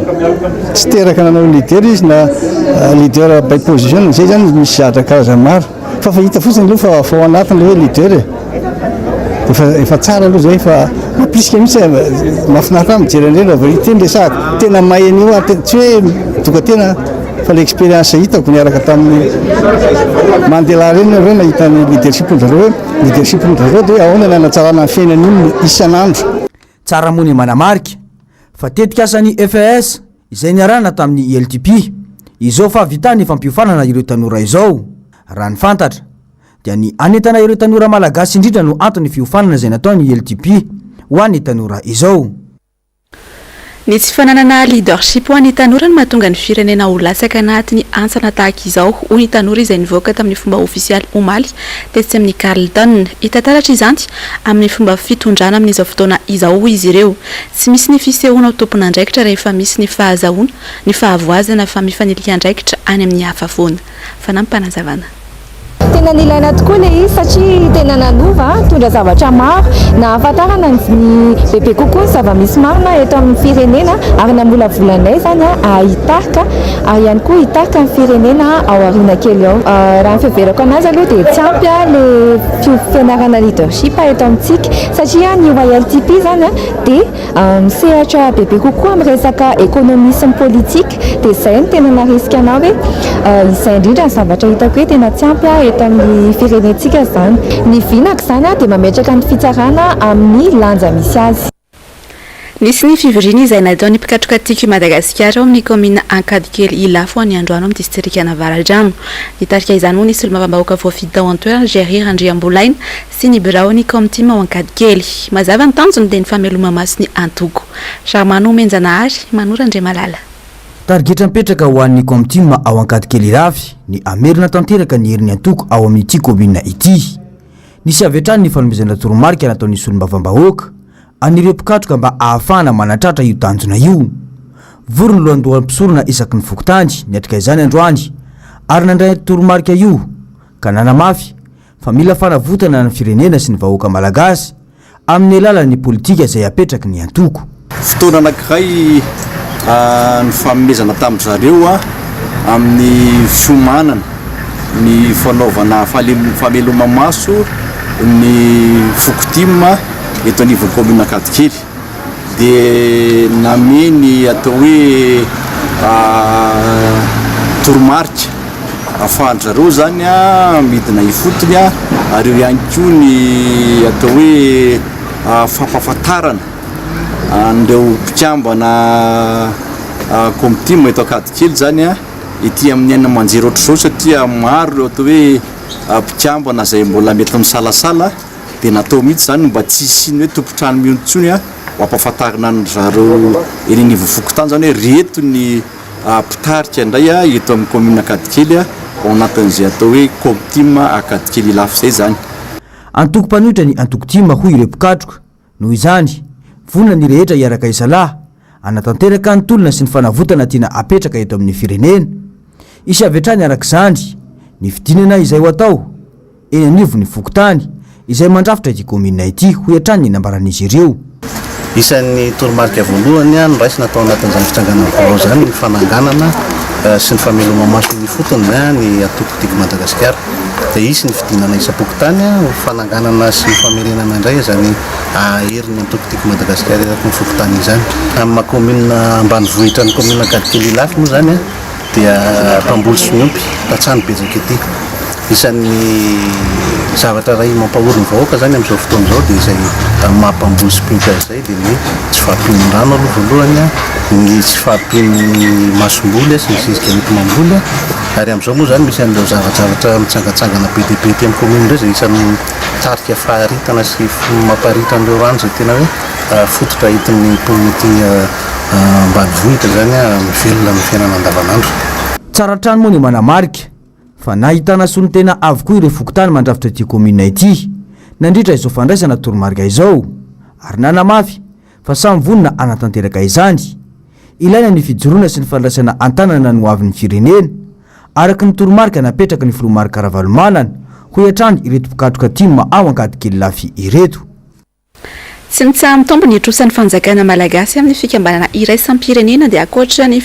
tsy teraka nanao leader izy na leader by position, izay zany misy zavatra karazany maro. Fa fa hita fotsiny aloha fa fa ao anatiny ilay hoe leader e. Efa efa tsara aloha zay fa mampirisika mihitsy e, mahafinaritra ahy mijery an'ireny raha vao hiteny resahako. Tena mahay an'io ary tena tsy hoe midoka tena. Fa le expérience hitako niaraka tamin'ny Mandela ireny aho nahita ny leadership ndry zareo hoe leadership ndry zareo dia ahoana ny hanatsarana ny fiainan'ny olona isan'andro. Tsara moa ny manamarika fa tetikasan'ny FES izay niarahana tamin'ny ILTP izao fahavitan'ny fampiofanana ireo tanora izao, raha ny fantatra. dia ny hanentana ireo tanora malagasy indrindra no anton'ny fiofanana izay nataon'ny ILTP ho an'ny tanora izao. Ny tsy fananana leadership ho an'ny tanora no mahatonga ny firenena ho latsaka anatin'ny hantsana tahaka izao, hoy ny tanora izay nivoaka tamin'ny fomba ofisialy omaly tetsy amin'ny Carlton. Hita taratra izany amin'ny fomba fitondrana amin'izao fotoana izao, hoy izy ireo. Tsy misy ny fisehoana ho tompon'andraikitra rehefa misy ny fahazahoana ny fahavoazana fa mifanilika andraikitra any amin'ny hafa foana. Fanampim-panazavana. Tena nilaina tokoa ilay izy satria tena nanova, nitondra zavatra maro, nahafantarana ny bebe kokoa ny zava-misy marina eto amin'ny firenena ary namolavola anay izany hitarika ary ihany koa hitarika ny firenena ao aoriana kely ao. Raha ny fiheverako anazy aloha dia tsy ampy ilay fianarana leadership eto amintsika satria ny YLTP izany dia Misehatra bebe kokoa amin'ny resaka ekonomia sy ny politika dia izay no tena narisika anah hoe izay indrindra ny zavatra hitako hoe tena tsy ampy eto amin'ny firenentsika izany. Ny vinako izany dia mametraka ny fitsarana amin'ny lanja misy azy. Nisy ny fivoriana izay nataon'ny mpikatroka Tiako i Madagasikara ao amin'ny kaominina Ankadikely Ilafo any Androano amin'ny distrikan'Avaradrano. Nitarika izany moa ny solombavambahoaka voafidy tao an-toerana Jerry Randriambolaina sy ny biraon'ny Kaomtim ao Ankadikely. Mazava ny tanjony dia ny fameloma-maso ny antoko. Germain Nomenjanahary, Mano Randriamalala. Tarigetra mipetraka ho an'ny Kaomtim ao Ankadikely Ilafy ny hamerina tanteraka ny herin'ny antoko ao amin'ity kaominina ity. Nisy avy hatrany ny fanomezana toromarika nataon'ny solombavambahoaka an'ireo mpikatroka mba hahafahana manatratra io tanjona io. Vory ny lohandohan'ny mpisorona isaky ny fokontany niatrika izany androany ary nandray toromarika io ka nanamafy fa mila fanavotana ny firenena sy ny vahoaka malagasy amin'ny alalan'ny politika izay apetraky ny antoko. Fotoana anankiray nifanomezana tamin-dry zareo amin'ny fiomanana ny fanaovana fameloma-maso ny foko tim eto anivon'ny kaominina Ankadikely. dia namehy ny atao hoe toromarika ahafahan-dry zareo izany midina ifotony ary eo ihany koa ny atao hoe fampahafantarana an'ireo mpikambana Comtim eto Ankadikely izany ety amin'ny haino aman-jery ohatr'izao satria maro ireo atao hoe mpikambana izay mbola mety misalasala. Dia natao mihitsy izany mba tsy hisian'ny hoe tompon-trano mihonto intsony ho ampahafantarina an-dry zareo eny anivon'ny fokontany izany hoe ireto ny mpitarika indray eto amin'ny kaominina Ankadikely ao anatin'izay atao hoe Comtim Ankadikely Ilafy izay izany. Antoko mpanohitra ny antoko tim hoy ireo mpikatroka. Noho izany, vonona ny rehetra hiaraka hisalahy, hanatanteraka ny tolona sy ny fanavotana tiana hapetraka eto amin'ny firenena. Hisy avy hatrany araka izany ny fidinana izay ho atao eny anivon'ny fokontany izay mandrafitra ity kaominina ity, hoy hatrany ny nambaran'izy ireo. Isan'ny toromarika voalohany noraisina tao anatin'izany fitsanganana birao izany ny fananganana sy ny fameloma-maso ifotony ny antoko Tiako Madagasikara. Dia hisy ny fidinana isam-pokontany ho fananganana sy famerenana indray izany herin'ny antoko Tiako Madagasikara eraky ny fokontany izany. Amin'ny maha kaominina ambanivohitra ny kaominina Ankadikely Ilafy moa izany dia mpamboly sy miompy, tantsaha no betsaka ety. Isan'ny zavatra iray mampahory ny vahoaka izany amin'izao fotoana izao dia izay maha mpamboly sy mpiompy azy izay dia ny tsy fahampian'ny rano aloha voalohany, ny tsy fahampian'ny masomboly sy ny zezika hoenti-mamboly. Ary amin'izao moa izany misy an'ireo zavajavatra mitsangantsangana be dia be ety amin'ny commune ireo izay isan'ny mitarika faharitana sy mamparitra an'ireo rano izay tena hoe fototra entin'ny mponina ety ambanivohitra izany mivelona amin'ny fiainana andavanandro. Tsara hatrany moa ny manamarika fa nahitana solontena avokoa ireo fokontany mandrafitra ity kaominina ity nandritra izao fandraisana toromarika izao ary nanamafy fa samy vonona hanatanteraka izany. Ilaina ny fijoroana sy ny fandraisana an-tanana ny hoavin'ny firenena, araka ny toromarika napetraky ny filoha Marc Ravalomanana, hoy hatrany ireto mpikatroka tim ao Ankadikely-Ilafy ireto. Tsy mitsaha-mitombo ny trosan'ny fanjakana malagasy amin'ny fikambanana iraisam-pirenena dia ankoatra ny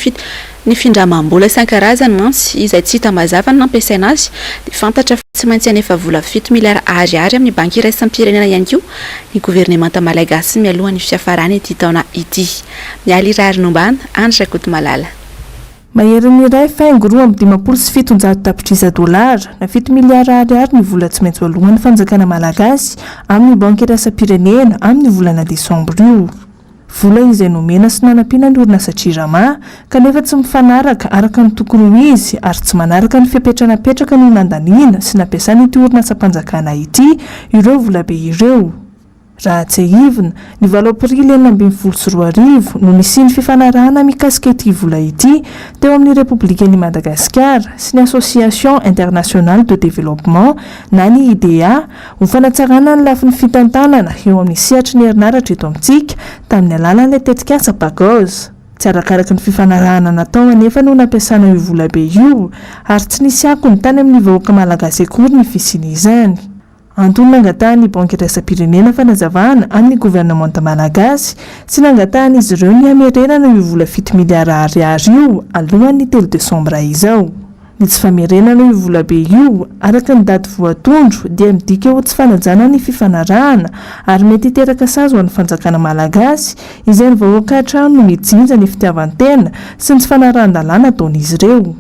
ny findramam-bola isan-karazany mantsy izay tsy hita mazava ny nampiasaina azy dia fantatra fa tsy maintsy hanefa vola fito miliara ariary amin'ny banky iraisam-pirenena ihany koa ny governemanta malagasy mialoha ny fiafaran'ity taona ity. Mialy Raharinombana, Andry Rakotomalala. Maherin'ny iray faingo 752 tapitrisa dolara na 7 miliara ariary ny vola tsy maintsy ho aloan'ny fanjakana malagasy amin'ny banky iraisam-pirenena amin'io volana desambra io. Vola izay nomena sy nanampiana ny orinasa Jirama kanefa tsy mifanaraka araka ny tokony ho izy ary tsy manaraka ny fepetra napetraka no nandaniana sy nampiasana ity orinasam-panjakana ity ireo volabe ireo. Raha tsiahivina, ny valo aprily 2016 no nisian'ny fifanarahana mikasika ity vola ity teo amin'ny Repoblikan'i Madagasikara sy ny Association Internationale de Développement na ny IDA ho fanatsarana ny lafiny fitantanana eo amin'ny sehatry ny herinaratra eto amintsika tamin'ny alalan'ilay tetikasa PAGOZ. Tsy arakaraky ny fifanarahana natao anefa no nampiasana io volabe io ary tsy nisy akony tany amin'ny vahoaka malagasy akory ny fisian'izany. Antony nangatahan'ny Banky Iraisam-pirenena fanazavana amin'ny governemanta malagasy sy nangatahan'izy ireo ny hamerenana io vola 7 miliara ariary io alohan'ny telo desambra izao. Ny tsy famerenana io volabe io araka ny daty voatondro dia midika ho tsy fanajana ny fifanarahana ary mety hiteraka sazy ho an'ny fanjakana malagasy izay ny vahoaka hatrany no mijinja ny fitiavan-tena sy ny tsy fanarahan-dalàna ataon'izy ireo.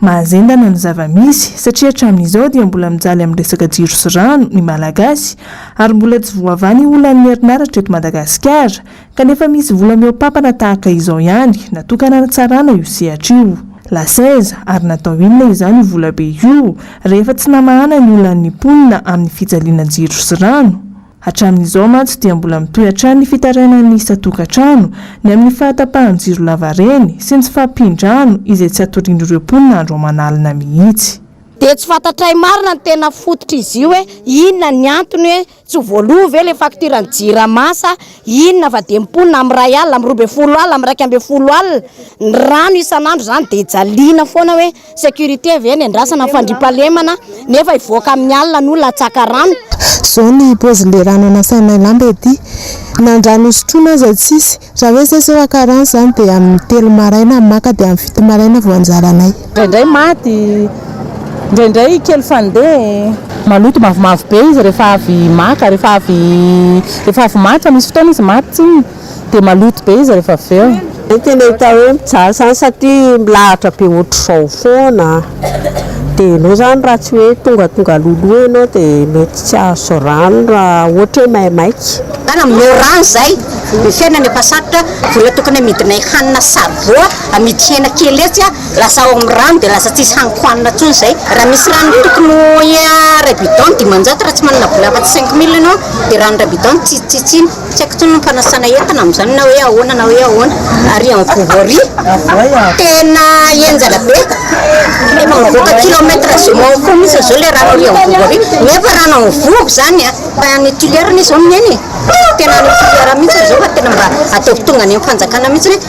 Mahazendana ny zava-misy satria hatramin'izao dia mbola mijaly amin'ny resaka jiro sy rano ny Malagasy ary mbola tsy voavaha ny olan'ny herinaratra eto Madagasikara kanefa misy vola mihoa-pampana tahaka izao ihany natokana hanatsarana io sehatra io. Lasa aiza ary natao inona izany io volabe io rehefa tsy namahana ny olan'ny mponina amin'ny fijaliana jiro sy rano? Hatramin'izao mantsy dia mbola mitohy hatrany ny fitarainan'ny isan-tokantrano ny amin'ny fahatapahan-jiro lavareny sy ny tsy fahampian-drano izay tsy hatorian'ireo mponina andro aman'alina mihitsy. Dia tsy fantatray marina ny tena fototr'izy io hoe inona ny antony hoe tsy voaloa ve le facture ny jirama sa inona fa dia mponina amin'ny iray alina, amin'ny 12 alina, amin'ny 11 alina, ny rano isan'andro izany dia jaliana foana hoe Sécurité ve ny andrasana ny fandriampahalemana nefa hivoaka amin'ny alina ny olona hatsaka rano? Zao ny paozin'le rano anasanay lamba ety. Na ny rano hosotroina aza tsisy. Raha hoe zay zao haka rano zany dia amin'ny telo maraina maka dia amin'ny fito maraina vao anjaranay. Indraindray maty, indraindray kely fandeha. Maloto mavomavo be izy rehefa avy maka, rehefa avy rehefa avy maty fa misy fotoana izy maty tsinona. Dia maloto be izy rehefa avy eo. Zay tena hita hoe mijaly zany satria milahatra be ohatr'izao foana dia ianao zany raha tsy hoe tongatonga alohaloha ianao dia mety tsy hahazo rano raha ohatra hoe maimaika. Zany aminao rano zay, ny fiainana efa sarotra, vola tokony amidinay hanina saribô, amidy hena kely etsy a, lasa ao amin'ny rano dia lasa tsisy hanin-kohanina intsony zay. Raha misy rano tokony ho iray bidon 500 raha tsy manana vola afa-tsy 5000 ianao dia rano iray bidon tsy tsitsiana. Tsy haiko intsony ny fanasana entana amin'izany na hoe ahoana na hoe ahoana. Ary amin'ny vovo ary tena henjana be. Efa mivoaka kilomètre zéro koa mihitsy izao ilay rano ary amin'ny vovo ary. Nefa rano amin'ny vovo izany an, fa any Toliara anie izao no miaina e. Tena any Toliara mihitsy izao fa tena mba ataovy tonga any amin'ny fanjakana mihitsy hoe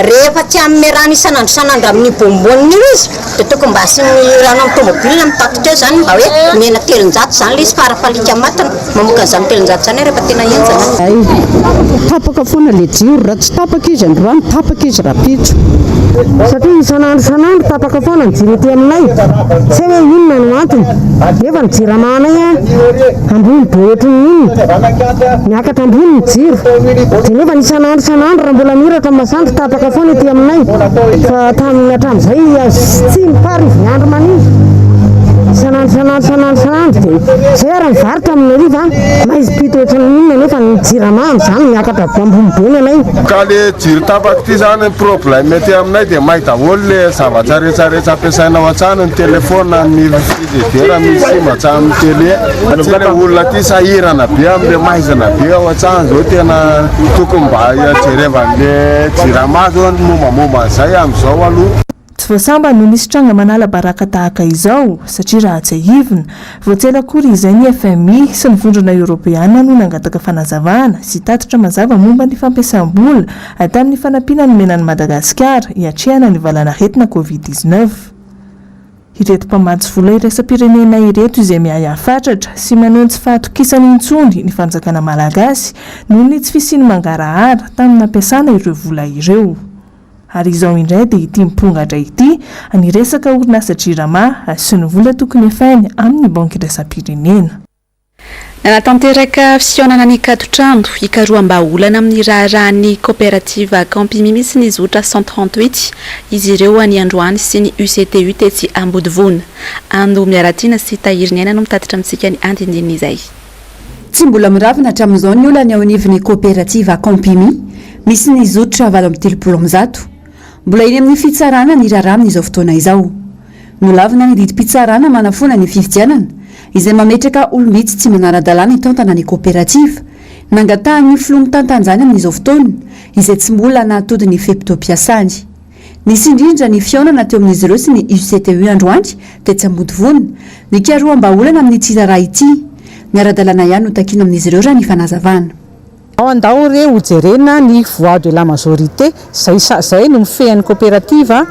rehefa tsy hanome rano isan'andro isan'andro amin'io bonbonne io izy dia tokony mba asiany rano amin'ny tomobile mitatitra eo izany mba hoe omena 300 izany ilay izy farafalika matiny. Mamoaka an'izany 300 izany aho rehefa tena henjana. Hay, tapaka foana le jiro, raha tsy tapaka izy androany, tapaka izy rahampitso. Satria isan'andro isan'andro tapaka foana ny jiro aty aminay, tsy hay hoe inona no antony, nefa ny jirama anay an, ambony be ohatry ny inona, miakatra ambony ny jiro, dia nefa isan'andro isan'andro raha mbola mihiratra ny masoandro tapaka foana ety aminay, fa tamin'ny hatramin'izay tsy miparivo ny andro maninona, isan'andro isan'andro isan'andro isan'andro dia izay ary ny Varotra amin'ny hariva, maizim-pito ohatran'ny inona nefa ny jirama amin'izany miakatra be ambony be ny anay. Ka le jiro tapaka ity zany ny problème aty aminay dia may daholo le zavatra rehetra rehetra ampiasaina ao an-trano, ny téléphone, ny frigidaire misy simba hatramin'ny télé, satria le olona aty sahirana be amle maizina be ao an-trano zao tena tokony mba jerevan'le jirama zao ny mombamomba an'izay amin'izao aloha. Tsy vao sambany no nisy tranga manala baraka tahaka izao, satria raha tsiahivina, vao tsy ela akory izay ny fmi sy ny Vondrona Eoropeana no nangataka fanazavana sy tatitra mazava momba ny fampiasam-bola tamin'ny fanampiana nomena an'i Madagasikara hiatrehana ny valanaretina Covid 19. Ireto mpamatsy vola iraisam-pirenena ireto izay miahiahy fatratra sy maneho ny tsy fahatokisany intsony ny fanjakana malagasy noho ny tsy fisian'ny mangarahara tamin'ny nampiasana ireo vola ireo. Ary izao indray dia ity mipongatra ity ny resaka orinasa Jirama sy ny vola tokony hefainy amin'ny banky iraisam-pirenena. Nanatanteraka fihaonana ny kato-trano hikaroham-bahaolana amin'ny raharahan'ny kaoperativa Campimi misy ny zotra 138 izy ireo ny androany sy ny UCTU tetsy Ambodivona. Ando Miaratiana sy Tahiriniaina no mitatitra amintsika ny andinindinin'izay. Tsy mbola miravina hatramin'izao ny olana eo anivon'ny kaoperativa Campimi misy ny zotra 138. Mbola eny amin'ny fitsarana ny raharaha amin'izao fotoana izao. Nolavina ny didim-pitsarana manafoana ny fifidianana, izay mametraka olom-bitsy tsy manara-dalàna hitantana ny kaoperativa. Nangatahan'ny filoha mitantana izany amin'izao fotoana, izay tsy mbola nahatody ny fe-potoam-piasany. Nisy indrindra ny fihaonana teo amin'izy ireo sy ny UCTU androany tetsy Ambodivona, nikaroham-bahaolana amin'ity raharaha ity. Ny ara-dalàna ihany no takiana amin'izy ireo raha ny fanazavana. Ao andao re ho jerena ny voix de la majorité zay zay no mifehy ny coopérative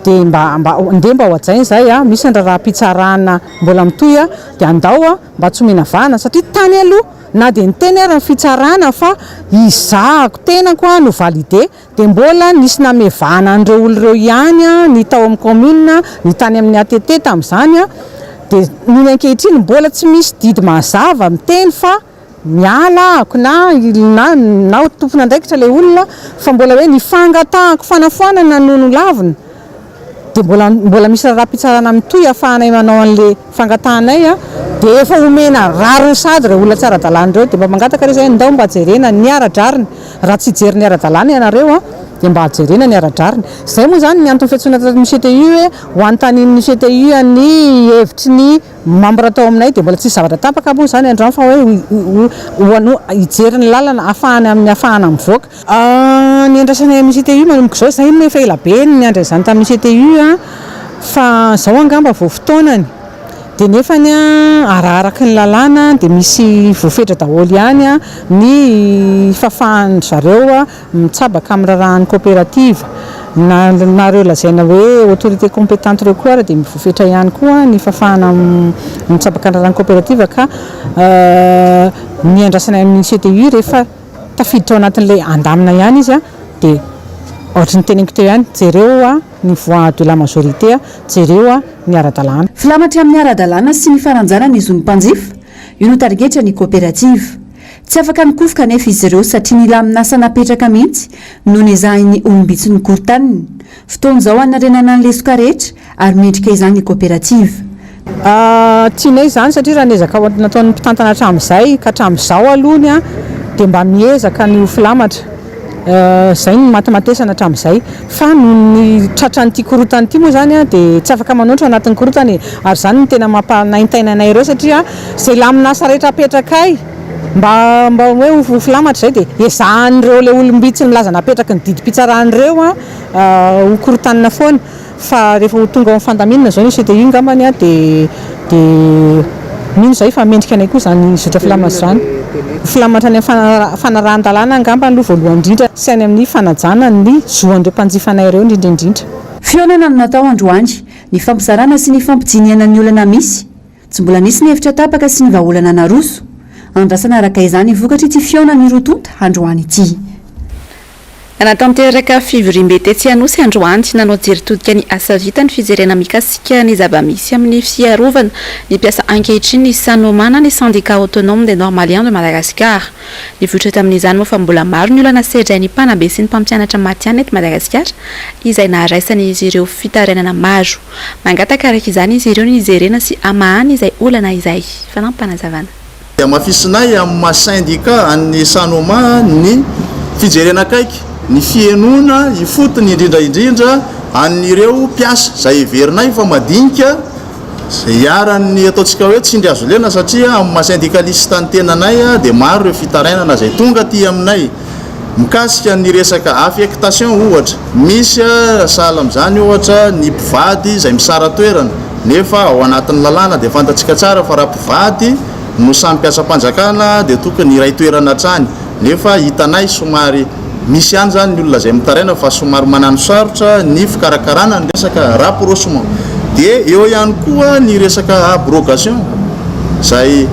dia mba mba ndeha mba ho hajaina izay a, misy ny raharaham-pitsarana mbola mitohy a, dia andao a mba tsy omena vahana satria tany aloha na dia niteny ary ny fitsarana fa izahako tenako a no validé dia mbola nisy name vahana an'ireo olona ireo ihany a, ny tao amin'ny commune, ny tany amin'ny ATT tamin'izany a, dia nony ankehitriny mbola tsy misy didy mazava miteny fa Miala ahako na na na ho tompon'andraikitra ilay olona fa mbola hoe ny fangatahako fanafoanana no nolavina dia mbola mbola misy raharaham-pitsarana mitohy ahafahanay manao an'ilay fangatahanay a, dia efa omena rariny sahady ireo olona tsy ara-dalàna ireo dia mba mangataka re izahay ndao mba jerena ny ara-drariny, raha tsy hijery ny ara-dalàna ianareo a dia mba jerena ny ara-drariny. Izay moa izany ny anton'ny fiantsoana tamin'ny CTU hoe ho anontanian'ny CTU ny hevitry ny Membre tao aminay dia mbola tsisy zavatra tapaka moa izany androany fa hoe ho hijery ny lalana ahafahany amin'ny ahafahana mivoaka. Ny andrasanay amin'ny CTU manomboka izao, izay moa efa ela be no niandry an'izany tamin'ny CTU fa izao angamba vao fotoanany dia nefany araharaka ny lalàna dia misy voafetra daholo ihany ny fahafahan-dry zareo mitsabaka amin'ny raharahan'ny coopérative na na ireo lazaina hoe autorité compétente ireo koa ary dia voafetra ihany koa ny fahafahana mitsabaka ny raharahan'ny coopérative ka ny andrasana amin'ny CTU rehefa tafiditra ao anatin'ilay andamina ihany izy dia ohatry ny teneniko teo ihany jereo ny voix de la majorité jereo ny ara-dalàna. Filamatra amin'ny ara-dalàna sy ny fananjana ny zon'ny mpanjifa, io no tarigetra ny coopérative. Tsy afaka nikofoka anefa izy ireo satria ny lamin'asa napetraka mihitsy no nezahin'ny olom-bitsy nokorontanina. Fotoana izao hanarenana ny lesoka rehetra ary mendrika izany ny koperativa. Tianay izany satria raha ny ezaka nataon'ny mpitantana hatramin'izay ka hatramin'izao aloha ny dia mba miezaka ny ho filamatra. Izay no nimatimatesana hatramin'izay. Fa noho ny tratran'ity korontana ity moa izany dia tsy afaka manoatra ao anatin'ny korontana e. Ary izany no tena mampanaintaina anay ireo satria izay lamin'asa rehetra apetrakay mba mba hoe ho filamatra izay dia ezahan'ireo ilay olom-bitsy milaza napetraky ny didim-pitsarana ireo ho korontanina foana. Fa rehefa ho tonga ao amin'ny fandaminana izao ny CTU angambany dia dia mino izahay fa mendrika anay koa izany zotra filamatra izany. Filamatra any amin'ny fanarahan-dalàna angamba aloha voalohany indrindra sy any amin'ny fanajana ny zo an'ireo mpanjifanay ireo indrindra indrindra. Fihaonana no natao androany, nifampizarana sy nifampidinihana ny olana misy. Tsy mbola nisy ny hevitra tapaka sy ny vahaolana naroso. Andrasana araka izany ny vokatr'ity fihaonan'ny roa tonta androany ity. Nanatanteraka fivoriambe tetsy Anosy androany, nanao jery todika ny asa vita ny fijerena mikasika ny zava-misy amin'ny fiarovana ny mpiasa ankehitriny ny Sanoma na ny Syndicat Autonome des Normaliens de Madagascar. Nivoitra tamin'izany moa fa mbola maro ny olana sedrain'ny mpanabe sy ny mpampianatra matihanina eto Madagasikara izay naharaisan'izy ireo fitarainana maro. Mangataka araka izany izy ireo ny hijerena sy hamahana izay olana izay. Fanampinazavana. Hamafisinay amin'ny maha sendika an'ny Sanoma ny fijerena akaiky ny fihenoana ifotony indrindra indrindra an'ireo mpiasa izay heverinay fa madinika izay iharan'ny ataontsika hoe tsindry hazo lena satria amin'ny maha sendikalista ny tenanay dia maro ireo fitarainana izay tonga aty aminay Mikasika ny resaka affectation ohatra, misy sahala amin'izany ohatra ny mpivady izay misara-toerana nefa ao anatin'ny lalàna dia fantatsika tsara fa raha mpivady no samy mpiasam-panjakana dia tokony hiray toerana hatrany nefa hitanay somary misy ihany izany ny olona izay mitaraina fa somary manano sarotra ny fikarakarana ny resaka rapprochement. Dia eo ihany koa ny resaka abrogation izay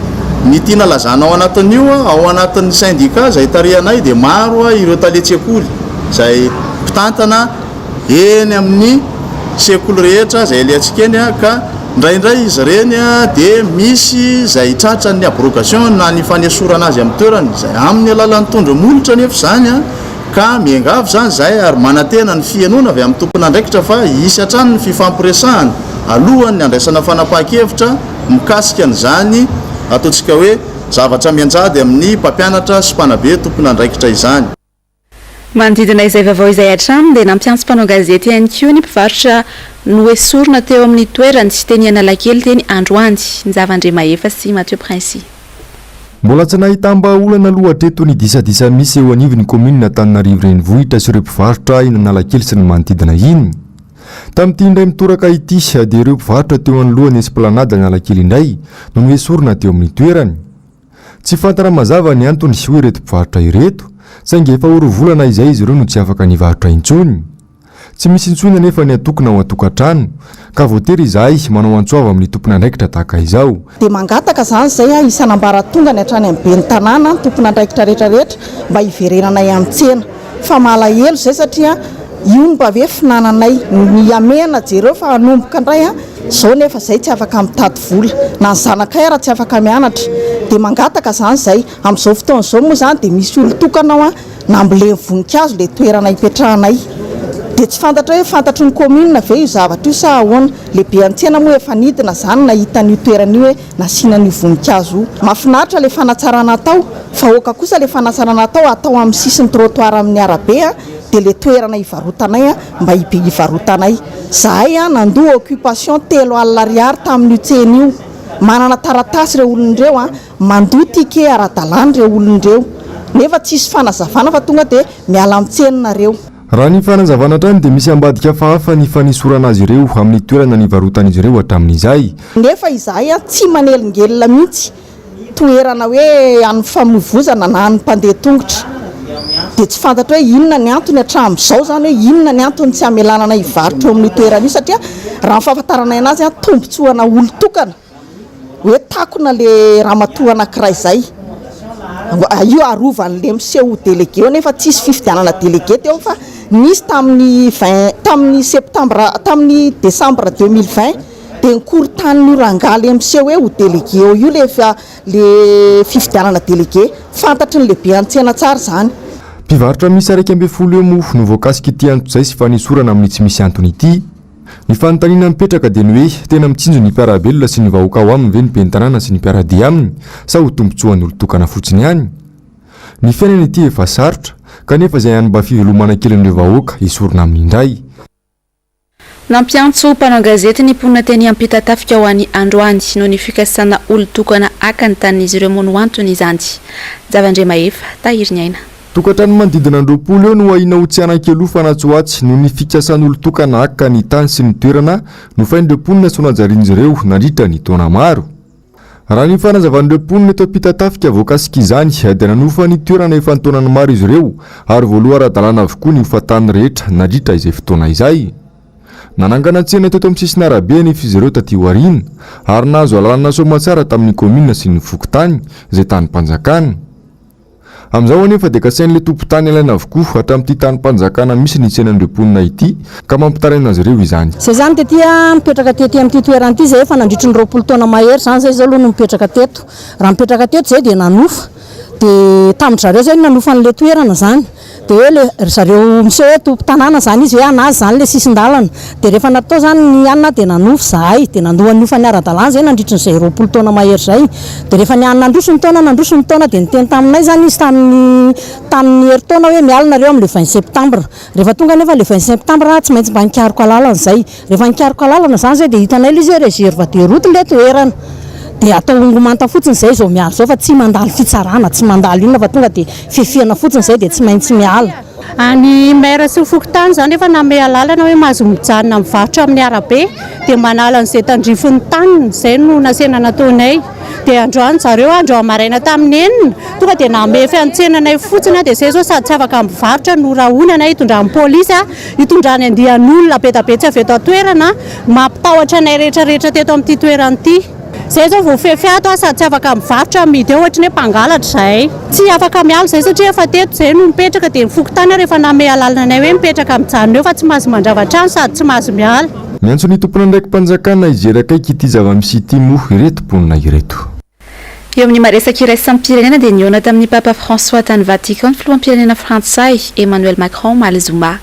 ny tiana lazana ao anatin'io, ao anatin'ny syndicat izay tarihanay dia maro ireo talen-tsekoly izay mpitantana eny amin'ny sekoly rehetra izay alehantsika eny ka. Indraindray izy ireny dia misy izay tratran'ny abrogation na ny fanesorana azy amin'ny toerany, izay amin'ny alalan'ny tondro molotra anefa izany ka miangavy izany izahay ary manantena ny fihenoana avy amin'ny tompon'andraikitra fa hisy hatrany ny fifampiresahana alohan'ny handraisana fanapahan-kevitra mikasika an'izany ataontsika hoe zavatra mianjady amin'ny mpampianatra sy mpanabe tompon'andraikitra izany. Manodidina izay vaovao izay hatrany dia nampiantso mpanao gazety ihany koa ny mpivarotra noesorina teo amin'ny toerany teny Analakely teny androany, Njava Andriamahefa sy Mathieu Princi. Mbola tsy nahitam-bahaolana aloha hatreto ny disadisa misy eo anivon'ny kaominina Antananarivo Renivohitra sy ireo mpivarotra eny Analakely sy ny manodidina iny. Tamin'ity indray mitoraka ity dia ireo mpivarotra teo anoloan'ny Esplanade Analakely indray no noesorina teo amin'ny toerany. Tsy fantatra mazava ny antony, hoy ireto mpivarotra ireto, saingy efa ho roa volana izay izy ireo no tsy afaka nivarotra intsony. Tsy misy intsony anefa ny atokona ao an-tokantrano, ka voatery izahay manao antso avo amin'ny tompon'andraikitra tahaka izao. Dia mangataka izany izay isan'ambaratongany hatrany amin'ny ben'ny tanàna, ny tompon'andraikitra rehetra rehetra mba hiverenanay amin'ny tsena. Fa malahelo izay satria io no mba hoe finananay. Ny hamehana jereo fa hanomboka indray izao nefa izay tsy afaka mitady vola. Na ny zanakay ara tsy afaka mianatra. Dia mangataka izany izay. Amin'izao fotoana izao moa izany dia misy olon-tokana ao namboleny voninkazo ilay toerana ipetrahanay. Dia tsy fantatra hoe fantatry ny commune ve io zavatra io sa ahoana. Lehibe an-tsena moa efa nidina izany nahita an'io toerana io hoe nasiana an'io voninkazo io. Mahafinaritra ilay fanatsarana atao fa aoka kosa ilay fanatsarana atao atao amin'ny sisin'ny trottoir amin'ny arabe dia ilay toerana hivarotanay mba hivarotanay. Zahay nandoa occupation 30 alina ariary tamin'io tsena io. Manana taratasy ireo olona ireo, mandoa ticket ara-dalàna ireo olona ireo. Nefa tsisy fanazavana fa tonga dia miala amin'ny tsena nareo. Raha ny fanazavana hatrany dia misy ambadika hafahafa ny fanesorana azy ireo amin'ny toerana nivarotan'izy ireo hatramin'izay. Nefa izahay tsy manelingelina mihitsy toerana hoe an'ny famoivozana na an'ny mpandeha tongotra. Dia tsy fantatra hoe inona ny antony hatramin'izao izany hoe inona ny antony tsy hamelana anay hivarotra eo amin'io toerana io satria raha ny fahafantaranay anazy tombontsoana olon-tokana. Hoe takona le ramatoa anakiray zay. Io arovan'le miseho ho délégué eo nefa tsisy fifidianana délégué teo fa nisy tamin'ny 20 tamin'ny septembre tamin'ny décembre 2020 dia nikorontanin'io rangahy le miseho hoe ho délégué eo io le le fifidianana délégué. Fantatry ny lehibe an-tsena tsara izany. Mpivarotra miisa 11 eo moa no voakasik'ity antsojay sy fanesorana amin'ny tsy misy antony ity. Ny fanontaniana mipetraka dia ny hoe tena mitsinjo ny mpiara-belona sy ny vahoaka ao aminy ve ny ben'ny tanàna sy ny mpiara-dia aminy sa ho tombontsoan'olon-tokana fotsiny ihany? Ny fiainana ity efa sarotra, kanefa izay hany mba fivelomana kelin'ireo vahoaka esorina aminy indray. Nampiantso mpanao gazety ny mponina teny Ampitatafika ho any androany noho ny fikasana olon-tokana haka ny tanin'izy ireo moa no antony izany. Javandriamahefa, Tahiriniaina. Tokantrano manodidina ny 20 eo no ahiana ho tsy hanan-kialofana atsy ho atsy noho ny fikasan'olon-tokana haka ny tany sy ny toerana nofain'ireo mponina sy nonajarian'izy ireo nandritra ny taona maro. Raha ny fanazavan'ireo mponina eto Ampitatafika voakasik'izany dia nanofa ny toerana efa an-taonany maro izy ireo ary voaloa ara-dalàna avokoa ny hofan-tany rehetra nandritra izay fotoana izay. Nanangana tsena teto amin'ny sisin'arabe anefa izy ireo taty aoriana ary nahazo alalana soamatsara tamin'ny kaominina sy ny fokontany izay tanim-panjakana. Amin'izao anefa dia kasain'ilay tompon-tany alaina avokoa hatramin'ity tanim-panjakana misy ny tsenan'ireo mponina ity ka mampitaraina azy ireo izany. Zay zany tety a, mipetraka tety amin'ity toerana ity zay efa nandritry ny 20 taona mahery zany zay zao aloha no mipetraka teto. Raha mipetraka teto zay dia nanofa, dia tamin-dry zareo zay no nanofa an'ilay toerana zany. Dia hoe le ry zareo miseho hoe tompon-tanàna zany izy hoe an'azy zany le sisin-dalana. Dia rehefa natao zany ny anona dia nanofa izahay, dia nandoa ny hofany ara-dalàna izay nandritry ny izay 20 taona mahery izay. Dia rehefa niany nandroso ny taona, nandroso ny taona dia niteny taminay zany izy tamin'ny tamin'ny herintaona hoe miala nareo amin'ny le 20 septembre. Rehefa tonga anefa le 20 septembre tsy maintsy mba nikaroka lalana izay. Rehefa nikaroka lalana izany izay dia hitanay ilay izy hoe réserve de route ilay toerana. Dia atao hongo-manta fotsiny izay izao miala izao fa tsy mandalo fitsarana, tsy mandalo inona fa tonga dia fefena fotsiny izay dia tsy maintsy miala. Ny maire sy ny fokontany izany efa nanome alalana hoe mahazo mijanona mivarotra amin'ny arabe dia manala an'izay tandrifin'ny taniny, izay no nasaina nataonay. Dia androany zareo androany maraina tamin'ny enina tonga dia namefy an'ny tsenanay fotsiny dia izay izao sady tsy afaka mivarotra no rahonana hitondran'ny polisy Hitondrany andian'olona be da be tsy avy eto an-toerana, mampitahotra anay rehetra rehetra teto amin'ity toerana ity. Izay izao voafefy ato aho sady tsy afaka mivarotra amidy eo ohatry ny hoe mpangalatra izahay. Tsy afaka miala izay satria efa teto izay no mipetraka dia ny fokontany ary efa nanome alalana anay hoe mipetraka mijanona eo fa tsy mahazo mandrava trano sady tsy mahazo miala. Miantso ny tompon'andraiki-panjakana hijery akaiky ity zava-misy ity moa ireto mponina ireto. Eo amin'ny maha-resaka iraisam-pirenena dia nihaona tamin'ny Papa François tany Vatican ny filoham-pirenena frantsay, Emmanuel Macron omaly zoma.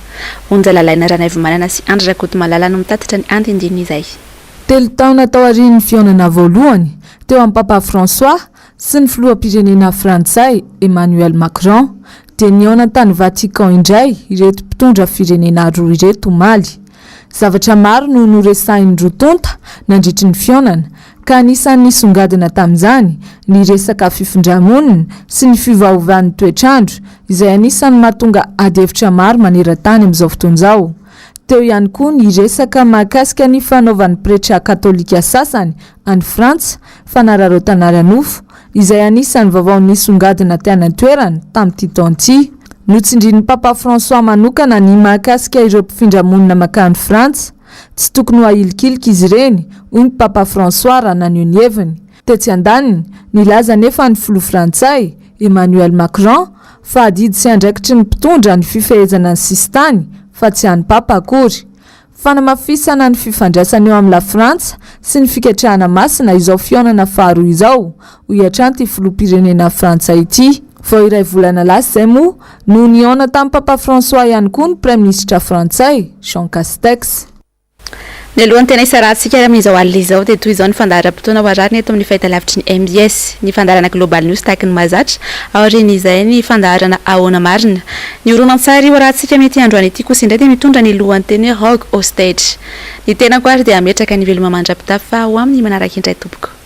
Onja Lalaina Ranaivomanana sy Andry Rakotomalala no mitatitra ny andindinin'izay. Telo taona taorian'ny fihaonana voalohany teo amin'i Papa François sy ny filoham-pirenena frantsay, Emmanuel Macron, dia nihaona tany Vatican indray ireto mpitondra firenena roa ireto omaly. Zavatra maro no noresahin'ny roa tonta nandritry ny fihaonana, ka anisan'ny nisongadina tamin'izany ny resaka fifindra-monina sy ny fiovaovan'ny toetr'andro, izay anisan'ny mahatonga adihevitra maro maneran-tany amin'izao fotoana izao. Teo ihany koa ny resaka mahakasika ny fanaovan'ny pretra katolika sasany any Frantsa fanararaotana ara-nofo, izay anisan'ny vaovao nisongadina tany an-toerana tamin'ity taona ity. Notsindrin'ny Papa François manokana ny mahakasika ireo mpifindra monina mankany Frantsa. Tsy tokony ho ahilikilika izy ireny, hoy ny Papa François raha naneho ny heviny. Tetsy andaniny, nilaza anefa ny filoha frantsay, Emmanuel Macron, fa adidy sy andraikitry ny mpitondra ny fifehezana ny sisintany fa tsy an'ny Papa akory. Fanamafisana ny fifandraisana eo amin'i Lafrantsa sy ny fiketrahana masina izao fihaonana faharoa izao, hoy hatrany ity filoham-pirenena frantsay ity. Vao iray volana lasa izay moa no nihaona tamin'ny Papa François ihany koa ny praiminisitra frantsay, Jean Castex. Mialohan'ny tena hisarahantsika ary amin'izao alina izao dia toy izao ny fandaharam-potoana ho arahina eto amin'ny fahitalavitry ny mbs, ny fandaharana Global News tahaky ny mahazatra, aorian'izay ny fandaharana Ahoana Marina. Ny horonantsary ho arahantsika amin'ity androany ity kosa indray dia mitondra ny lohanteny hoe Rogue Hostage. Ny tenako ary dia hametraka ny veloma mandra-pitafa ho amin'ny manaraka indray tompoko.